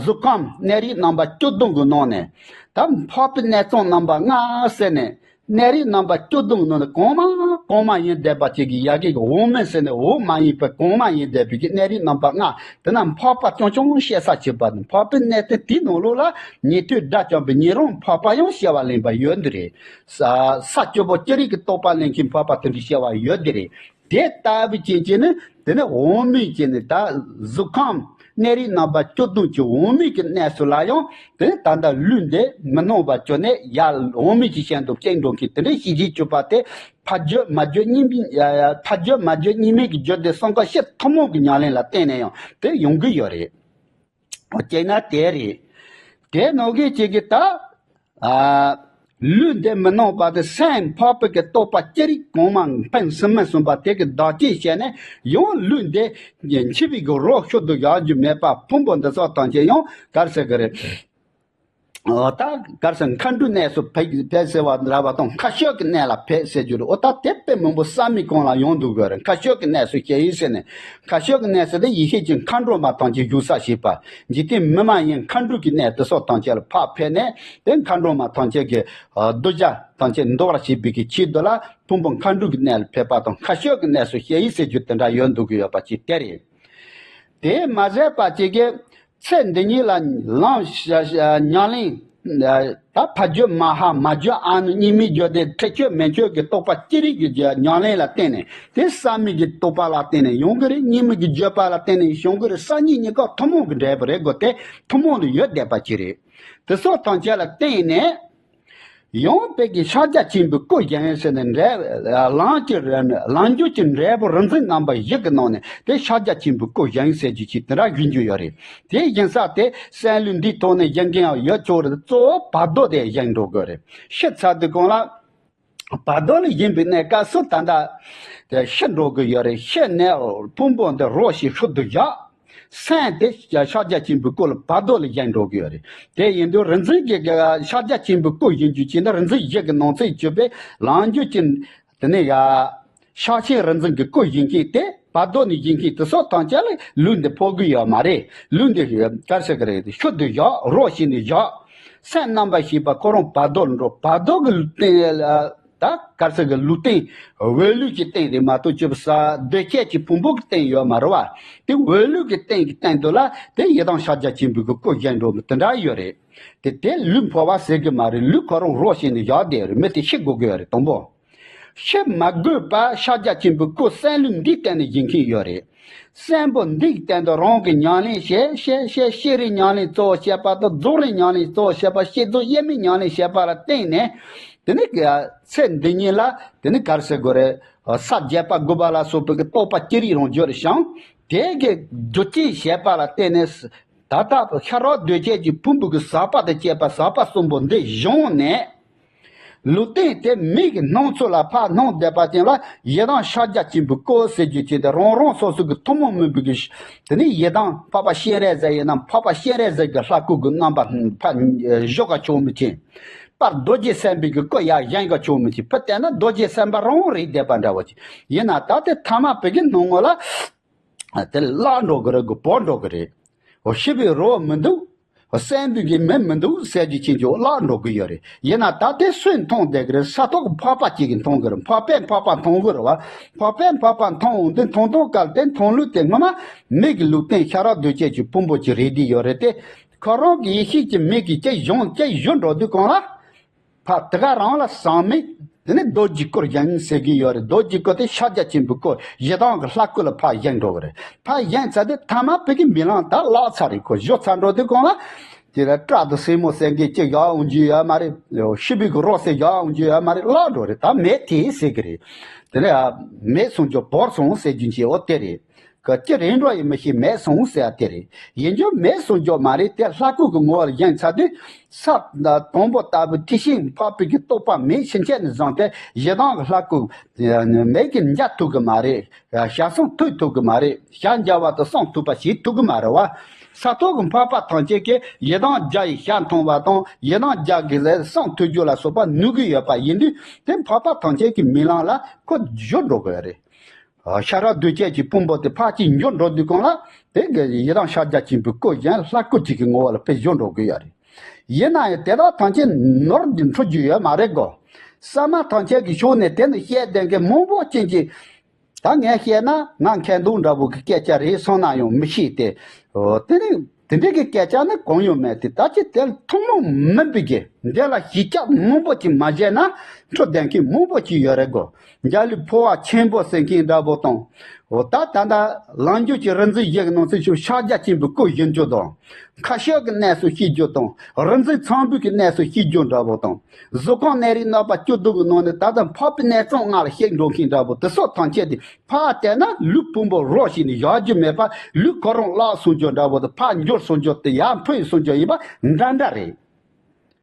གཟུགས་ཁམས་གནས་རིགས་རྣམ་པ་བཅུ་བདུན་གྱི་ནང་ནས། ད་འཕགས་པའི་གནས་ཚང་རྣམ་པ་ལྔ་ཟེར་ནས། གནས་རིགས་རྣམ་པ་བཅུ་བདུན་གྱི་ནང་ནས་གོང་མ་གོང་མ་ཡིན་བསྡད་པ་ཅིག་གི་ཡ་གི་འོག་མིན་ཟེར་ནས་འོག་མ་ཡིན་པའི་གོང་མ་ཡིན་བསྡད་པའི་གི་གནས་རིགས་རྣམ་པ་ལྔ། དེ་ན་འཕགས་པ་རྐྱང་རྐྱང་སྐྱེ་ས་བྱེད་པ་ནི་འཕགས་པའི་གནས་བརྟན་དེའི་ནང་ལོགས་ལ་ཉན་ཐོས་དགྲ་བཅོམ་པའི་ཉན་རང་འཕགས་པ་ཡང་སྐྱེ་བ་ལེན་པ་ཡོད་འདི་རེད། ས་ས་བཅུ་པོ་ཅི་རིགས་ཀྱི་རྟོགས་པ་ལེན་མཁན་འཕགས་པ་དེ་འདྲ་སྐྱེ་བ་ཡོད་འདི་རེད། དེ་ལྟ་བུ་ཅན་གྱི་ནི་དེ་ནི་འོག་མིན་གྱི་ནི་ད་གཟུགས་ཁམས་གནས་རིགས་རྣམ་པ་བཅུ་བདུན་གྱི་འོག་མིན་གྱི་གནས་སུ་ལ་ཡང་དེ་ནི་ད་ལྟ་ལུས་འདི་མི་སྣང་བར་གྱུར་ནས་ཡར་འོག་མིན་གྱི་ཞིང་དུ་སྐྱེ་འགྲོ་མཁན་དེ་འདྲའི་གཤིན་རྗེ་གྱུར་པ་དེ་ཕ་རྒྱུད་མ་རྒྱུད་གཉིས་མིན། ཕ་རྒྱུད་མ་རྒྱུད་གཉིས་མིན་གྱི་རྒྱུད་སྡེ་གསུམ་ཀ་སྤྱིར་ཐུན་མོང་གི་ཉམས་ལེན་ལ་བརྟེན་ནས་ཡང་དེ་ཡོང་གི་ཡོད་རེད། སྤྱིར་ན་དེ་རེད། དེ་ནང་གི་ཅིག་གི་ད། ཨ། ལུས་འདི་མི་སྣང་བ་དེ་སེམས་འཕགས་པའི་གི་རྟོགས་པ་ཅི་རིགས་གོང་མ་ཕན་སེམས་མི་གསུངས་པ་དེ་གི་བདག་ཅེས་བྱས་ནས་ཡང་ལུས་འདི་འཆི་བའི་གི་རོ་ཤུལ་དུ་བཞག་རྒྱུ་མེད་པ་ཕུང་པོ་འདི་ཚོ་ཐམས་ཅད་ཡང་ག་རེ་ཟེར་གི་རེད། འོ་ད་ག་རེ་ཟེར་མཁའ་འགྲོའི་གནས་སུ་ཕེབས་ཕེབས་ཟེར་བ་འདྲ་བ་དང་མཁའ་སྤྱོད་ཀྱི་གནས་ལ་ཕེབས་ཟེར་རྒྱུ་རེད། འོ་ད་དེ་དཔེ་མང་པོ་བསམ་མི་གང་ལ་ཡོང་འདུག་གི་རེད། མཁའ་སྤྱོད་ཀྱི་གནས་སུ་སྐྱེ་ཡི་ཟེར་ནས་མཁའ་སྤྱོད་ཀྱི་གནས་ཟེར་དེ་ཡེ་ཤེས་ཀྱི་མཁའ་འགྲོ་མ་ཐམས་ཅད་བཞུགས་ས་ཞེས་པ། འཇིག་རྟེན་མི་མ་ཡིན་མཁའ་འགྲོ་གི་གནས་དེ་སོགས་ཐམས་ཅད་ལ་ཕར་ཕེབས་ནས་དེ་མཁའ་འགྲོ་མ་ཐམས་ཅད་ཀྱི་གདུལ་བྱ་ཐམས་ཅད་འདུལ་བར་བྱེད་པའི་གི་ཆེད་དུ་ལ་ཕུང་པོ་མཁའ་འགྲོ་གི་གནས་ལ་ཕེབས་པ་དང་མཁའ་སྤྱོད་ཀྱི་གནས་སུ་སྐྱེ་ཡི་ཟེར་རྒྱུ་དེ་འདྲ་ཡོད་འདུག་གི་ཡོད་པ་ཅིག་དེ་རེད། དེས་མ་ཟད་པ་ཅིག་གིས་ཚེ་འདི་ཉིད་ལ་ལམ་ཉམས་ལེན། ད་ཕ་རྒྱུད་མ་ཧཱ་མ་རྒྱུད་ཨ་ནུ་གཉིས་མེད་རྒྱུད་སྡེ་ཁྲེགས་ཆོད་མན་ཆོད་ཀྱི་རྟོགས་པ་ཅི་རིགས་ཀྱི་ཉམས་ལེན་ལ་བརྟེན་ནས་དེ་བསམ་མེད་ཀྱི་རྟོགས་པ་ལ་བརྟེན་ནས་ཡོང་གི་རེད། གཉིས་མེད་ཀྱི་བརྗོད་པ་ལ་བརྟེན་ནས་ཡོང་གི་རེད། གསར་རྙིང་གཉིས་ཀ་ཐུན་མོང་གི་འབྲས་བུ་རེད་གོ། དེ་ཐུན་མོང་དུ་ཡོད་བསྡད་པ་ཅིག་རེད། དེ་སོགས་ཐམས་ཅད་ལ་བརྟེན་ནས། ཡང་དཔེ་གི་ཕྱག་རྒྱ་ཆེན་པོའི་སྐུ་བཞེངས་ཟེར་ནས་འབྲས་ལམ་གྱི་ལམ་རྒྱུད་ཀྱི་འབྲས་བུ་རིག་འཛིན་རྣམ་པ་བཞི་གི་ནང་ནས་དེ་ཕྱག་རྒྱ་ཆེན་པོའི་སྐུ་བཞེངས་ཟེར་རྒྱུ་ཅིག་དེ་འདྲ་ཞུ་རྒྱུ་ཡོད་རེད། དེ་ཡིན་ས་དེ་སེམས་ལུས་འདིའི་ཐོག་ནས་བཞེངས་མཁན་ཡང་ཡོད་ཆོག་རེད། གཙོ་བོ་བར་དོ་དེ་བཞེངས་འགྲོ་དགོས་རེད། ཤི་ཚར་དུས་གང་ལ་བར་དོ་ལ་བཞེངས་པའི་གནས་སྐབས་སུ་ད་ལྟ་དེ་ཤི་འགྲོ་གི་ཡོད་རེད། ཤི་ནས་ཕུང་པོ་འདི་རོ་ཞིག་ཤུལ་དུ་བཞག་སེམས་དེ་ཕྱག་རྒྱ་ཆེན་པོའི་སྐུ་ལ་བར་དོ་ལ་བཞེངས་འགྲོ་གི་ཡོད་རེད། དེ་ཡིན་དུས་རིག་འཛིན་གྱི་ཕྱག་རྒྱ་ཆེན་པོའི་སྐུ་བཞེངས་རྒྱུ་ཅིག་ནི་རིག་འཛིན་བཞི་གི་ནང་ཚན་བརྒྱད་པའི་ལམ་རྒྱུད་ཀྱི་དེ་ནས་ཡ་ཕྱག་ཆེན་རིག་འཛིན་གྱི་སྐུ་བཞེངས་མཁན་དེ་བར་དོ་ནས་བཞེངས་མཁན་དེ་སོགས་ཐམས་ཅད་ལ་ལུས་འདི་ཕོག་གི་ཡོད་མ་རེད། ལུས་འདི་གར་ཟེར་གི་རེད། ཤུལ་དུ་བཞག་རོ་ཞིག་ནས་བཞག་སེམས་རྣམ་པར་ཤེས་པ་ཁོ་རང་བར་དོ་ལ་འགྲོ། བར་དོ་གི་སྟེང་ལ། ད་གར་ཟེར་གི་ལུས་སྟེང་འོད་ལུས་ཀྱི་སྟེང་རེད་མ་གཏོགས་ཅི་བ་ས་འདོད་ཆགས་ཀྱི་ཕུང་པོ་གི་སྟེང་ཡོད་མ་རེད་བ། དེ་འོད་ལུས་ཀྱི་སྟེང་གི་སྟེང་དུ་ལ་དེ་ཡི་དམ་ཕྱག་རྒྱ་ཆེན་པོའི་གི་སྐུ་བཞེངས་འགྲོ་མི་དེ་འདྲ་ཡོད་རེད། དེ་དེ་ལུས་འཕོ་བ་ཟེར་གི་མ་རེད། ལུས་ཁོ་རང་རོ་ཞིག་ནས་བཞག་བསྡད་རེད། མི་དེ་ཤི་དགོས་གི་ཡོད་རེད། དང་པོ། ཤི་མ་དགོས་པ་ཕྱག་རྒྱ་ཆེན་པོའི་སྐུ་སེམས་ལུས་འདིའི་སྟེང་ནས་བཞེངས་མཁན་ཡོད་རེད། སེམས་པོ་འདི་གི་སྟེང་དུ་རང་གི་ཉམས་ལེན་བྱས་བྱས་བྱས། ཤེས་རིག་ཉམས་ལེན་གཙོ་བོ་བྱས་པ་དང་། རྫོགས་རིག་ཉམས་ལེན་གཙོ་བོ་བྱས་པ། བསྐྱེད་རྫོགས་དབྱེར་མེད་ཉམས་ལེན་བྱས་པ་ལ་བརྟེན་ནས། དེ་ནི་ཚེ་འདི་ཉིད་ལ་དེ་ནི་ག་རེ་ཟེར་དགོས་རེད། ས་བརྒྱད་པ་དགུ་པ་ལ་སོགས་པའི་གི་རྟོགས་པ་ཅི་རིགས་རང་བརྗོད་རེད་ཤིང་། དེ་གི་རྒྱུ་རྐྱེན་བྱས་པ་ལ་བརྟེན་ནས། ད་ལྟ་ཤ་རོགས་འདོད་ཆགས་ཀྱི་ཕུང་པོ་གི་ཟག་པ་དང་བཅས་པ་ཟག་པ་གསུམ་པོ་འདི་བྱུང་ནས། ལུས་རྟེན་དེ་མིག་གི་སྣང་ཚུལ་ལ་ཕར་སྣང་བསྡད་པ་ཅན་ལ་ཡི་དམ་ཕྱག་རྒྱ་ཆེན་པོའི་སྐུ་ཟེར་རྒྱུ་ཅན་དེ་རང་རང་སོ་སོ་གི་ཐུན་མོང་མིན་པའི་གི། དེ་ནི་ཡི་དམ་འཕགས་པ་སྤྱན་རས་གཟིགས་ཡིན་ན་འཕགས་པ་སྤྱན་རས་གཟིགས་ཀྱི་ལྷ་སྐུ་གི་རྣམ་པ་ཕར་བཞུགས་ག་ཆོག་མི་ཅན། པར་རྡོ་རྗེ་སེམས་དཔའི་གི་སྐུ་ཡར་བཞེངས་ག་ཆོག་མི་ཅན། ཕར་བལྟས་ན་རྡོ་རྗེ་སེམས་དཔའ་རང་རེད་བསྡད་པ་འདྲ་བོ་ཅིག་ཡིན་ན། ད་དེ་ཐ་མ་བོད་ཀྱི་ནང་ངོ་ལ། དེ་བརླག་འགྲོ་གི་རེད་གོ། བོར་འགྲོ་གི་རེད། འོ་ཤི་བའི་རོ་མི་འདུག་འོ་སེམས་པའི་གི་མི་མི་འདུག་ཟེར་རྒྱུ་ཅན་གྱི་འོ་བརླག་འགྲོ་གི་ཡོད་རེད། ཡིན་ན་ད་དེ་སུས་མཐོང་བསྡད་གི་རེད། ས་ཐོག་གི་འཕགས་པ་གཅིག་གིས་མཐོང་གི་རེད། འཕགས་པས་འཕགས་པ་མཐོང་གི་རེད་བ། འཕགས་པས་འཕགས་པ་མཐོང་འོང་དུས་མཐོང་མཐོང་སྐབས་དེ་མཐོང་ལུགས་དེ་སྔོན་མ་མིག་གི་ལུས་རྟེན་ཤ་ར་འདོད་ཆགས་ཀྱི་ཕུང་པོ་ཅིག་རེད་བསྡད་ཡོད་རེད་དེ། ཁོ་རང་གི་ཡེ་ཤེས་ཀྱི་མིག་གིས་ཅི་བྱུང་ཅི་བཞུ་འགྲོ་དུས་གང་ལ། ཕ་དེ་ག་རང་ལ་ཟག་མེད། དེ་ནི་རྡོ་རྗེ་སྐུར་བཞེངས་ཟེར་གྱི་ཡོད་རེད། རྡོ་རྗེ་སྐུ་དེ་ཕྱག་རྒྱ་ཆེན་པོའི་སྐུ་ཡི་དམ་གྱི་ལྷ་སྐུ་ལ་ཕར་བཞེངས་འགྲོ་གི་རེད། ཕར་བཞེངས་ཚར་དུས་ཐ་མ་བོད་ཀྱི་མི་ལང་ད་བརླག་ཚར་རེད། ཁོ་བཞུ་ཚར་འགྲོ་དུས་གང་ལ། དེ་ལ་སྐྲ་དང་སེན་མོ་ཟེར་མཁན་ཅིག་བཞག་འོང་རྒྱུ་ཡོད་མ་རེད། ཤི་བའི་གི་རོ་ཟེར་བཞག་འོང་རྒྱུ་ཡོད་མ་རེད། བརླག་འགྲོ་རེད། ད་མེད་དེ་ཟེར་གི་རེད། དེ་ནས་མེད་སོང་རྒྱུ་བོར་སོང་ཟེར་རྒྱུ་ཅིག་འོ་དེ་རེད། ག་ཅི་རེད་འགྲོ་ཡི་མི་ཤེས། མེད་སོང་ཟེར་ཡ་དེ་རེད། ཡིན་རྒྱུ་མེད་སོང་རྒྱུ་མ་རེད། དེ་ལྷ་སྐུ་གི་ངོ་བོར་བཞེངས་ཚར་དུས་ས་དང་པོ་ལྟ་བུ་དེ་བཞིན་འཕགས་པའི་གི་རྟོགས་པ་མེད་ཕྱིན་ཆད་ནས་བཟུང་སྟེ་ཡི་དམ་གྱི་ལྷ་སྐུ་མེད་ཀྱི་འཇའ་ཐུབ་གི་མ་རེད། ཞལ་གསུང་ཐོས་ཐུབ་གི་མ་རེད། ཞལ་མཇལ་བ་དང་གསུང་ཐོས་པ་ཞིག་ཐུབ་གི་མ་རེད་བ། ས་ཐོག་གི་འཕགས་པ་ཐམས་ཅད་ཀྱིས་ཡི་དམ་རྒྱ་ཡི་ཞལ་མཐོང་བ་དང་ཡི་དམ་རྒྱ་གི་ལས་གསུང་ཐོས་རྒྱུ་ལ་སོགས་པ་ནུས་ཀྱི་ཡོད་པ་ཡིན་དུས་དེ་འཕགས་པ་ཐམས་ཅད་ཀྱི་མི་ལང་ལ་ཁོ་བཞུ་འགྲོ་གི་རེད། ཤ་ར་འདོད་ཆགས་ཀྱི་ཕུང་པོ་དེ་ཕར་ཅིག་འགྱུར་འགྲོ་དུས་གང་ལ་དེ་གི་ཡི་དམ་ཕྱག་རྒྱ་ཆེན་པོའི་སྐུ་གཞན་ལྷ་སྐུ་གཅིག་གི་ངོ་བོ་ལ་ཕར་བཞུ་འགྲོ་གི་ཡོད་རེད། ཡིན་ན་ཡང་དེ་དག་ཐམས་ཅད་ནོར་འདི་འཁྲུལ་རྒྱུ་ཡོད་མ་རེད་གོ། ས་མ་ཐམས་ཅད་ཀྱི་ཕྱོགས་ནས་དེ་ནི་བཤད་བསྡད་མཁན་མང་པོ་ཅན་གྱི། ད་ངས་བཤད་ན་ང་མཁས་མདོག་འདྲ་བོ་གི་སྐད་ཆ་རེད་བསམ་ན་ཡང་མི་ཤེས་ཏེ། འོ་དེ་ནི། དེ་འདྲའི་གི་སྐད་ཆ་ནི་གང་ཡང་མེད་དེ། ད་ཅི་དེ་ཐུན་མོང་མིན་པའི་གི་འདི་ལ་གཞི་རྒྱ་མང་པོ་ཅིག་མ་བཞེས་ན་འཁྲུལ་བསྡད་མཁན་མང་པོ་ཅིག་ཡོད་རེད་གོ། འཇའ་ལུས་འཕོ་བ་ཆེན་པོ་ཟེར་མཁན་འདྲ་པོ་དང་། འོ་ད་ད་ལྟ་ལམ་རྒྱུད་ཀྱི་རིག་འཛིན་བཞི་གི་ནང་ཚན་ཞུ་ཕྱག་རྒྱ་ཆེན་པོའི་སྐུ་བཞེངས་རྒྱུ་དང་། མཁའ་སྤྱོད་ཀྱི་གནས་སུ་སྐྱེ་རྒྱུ་དང་། རིག་འཛིན་ཚངས་པའི་གི་གནས་སུ་སྐྱེ་རྒྱུ་འདྲ་པོ་དང་། གཟུགས་ཁམས་གནས་རིགས་རྣམ་པ་བཅུ་དྲུག་གི་ནང་ནས་ད་ལྟ་འཕགས་པའི་གནས་ཚང་ལྔ་ལ་གཤེགས་འགྲོ་མཁན་འདྲ་པོ་དེ་སོགས་ཐམས་ཅད་དེ། ཕར་བལྟས་ན་ལུས་ཕུང་པོ་རོ་ཞིག་ནས་བཞག་རྒྱུ་མེད་པ། ལུས་ཁོ་རང་བརླག་སོང་རྒྱུ་འདྲ་པོ་དང་། ཕར་འགྱུར་སོང་རྒྱུ་དེ་ཡར་འཕོས་སོང་རྒྱུ་ཡིན་པ་འདྲ་འདྲ་རེད།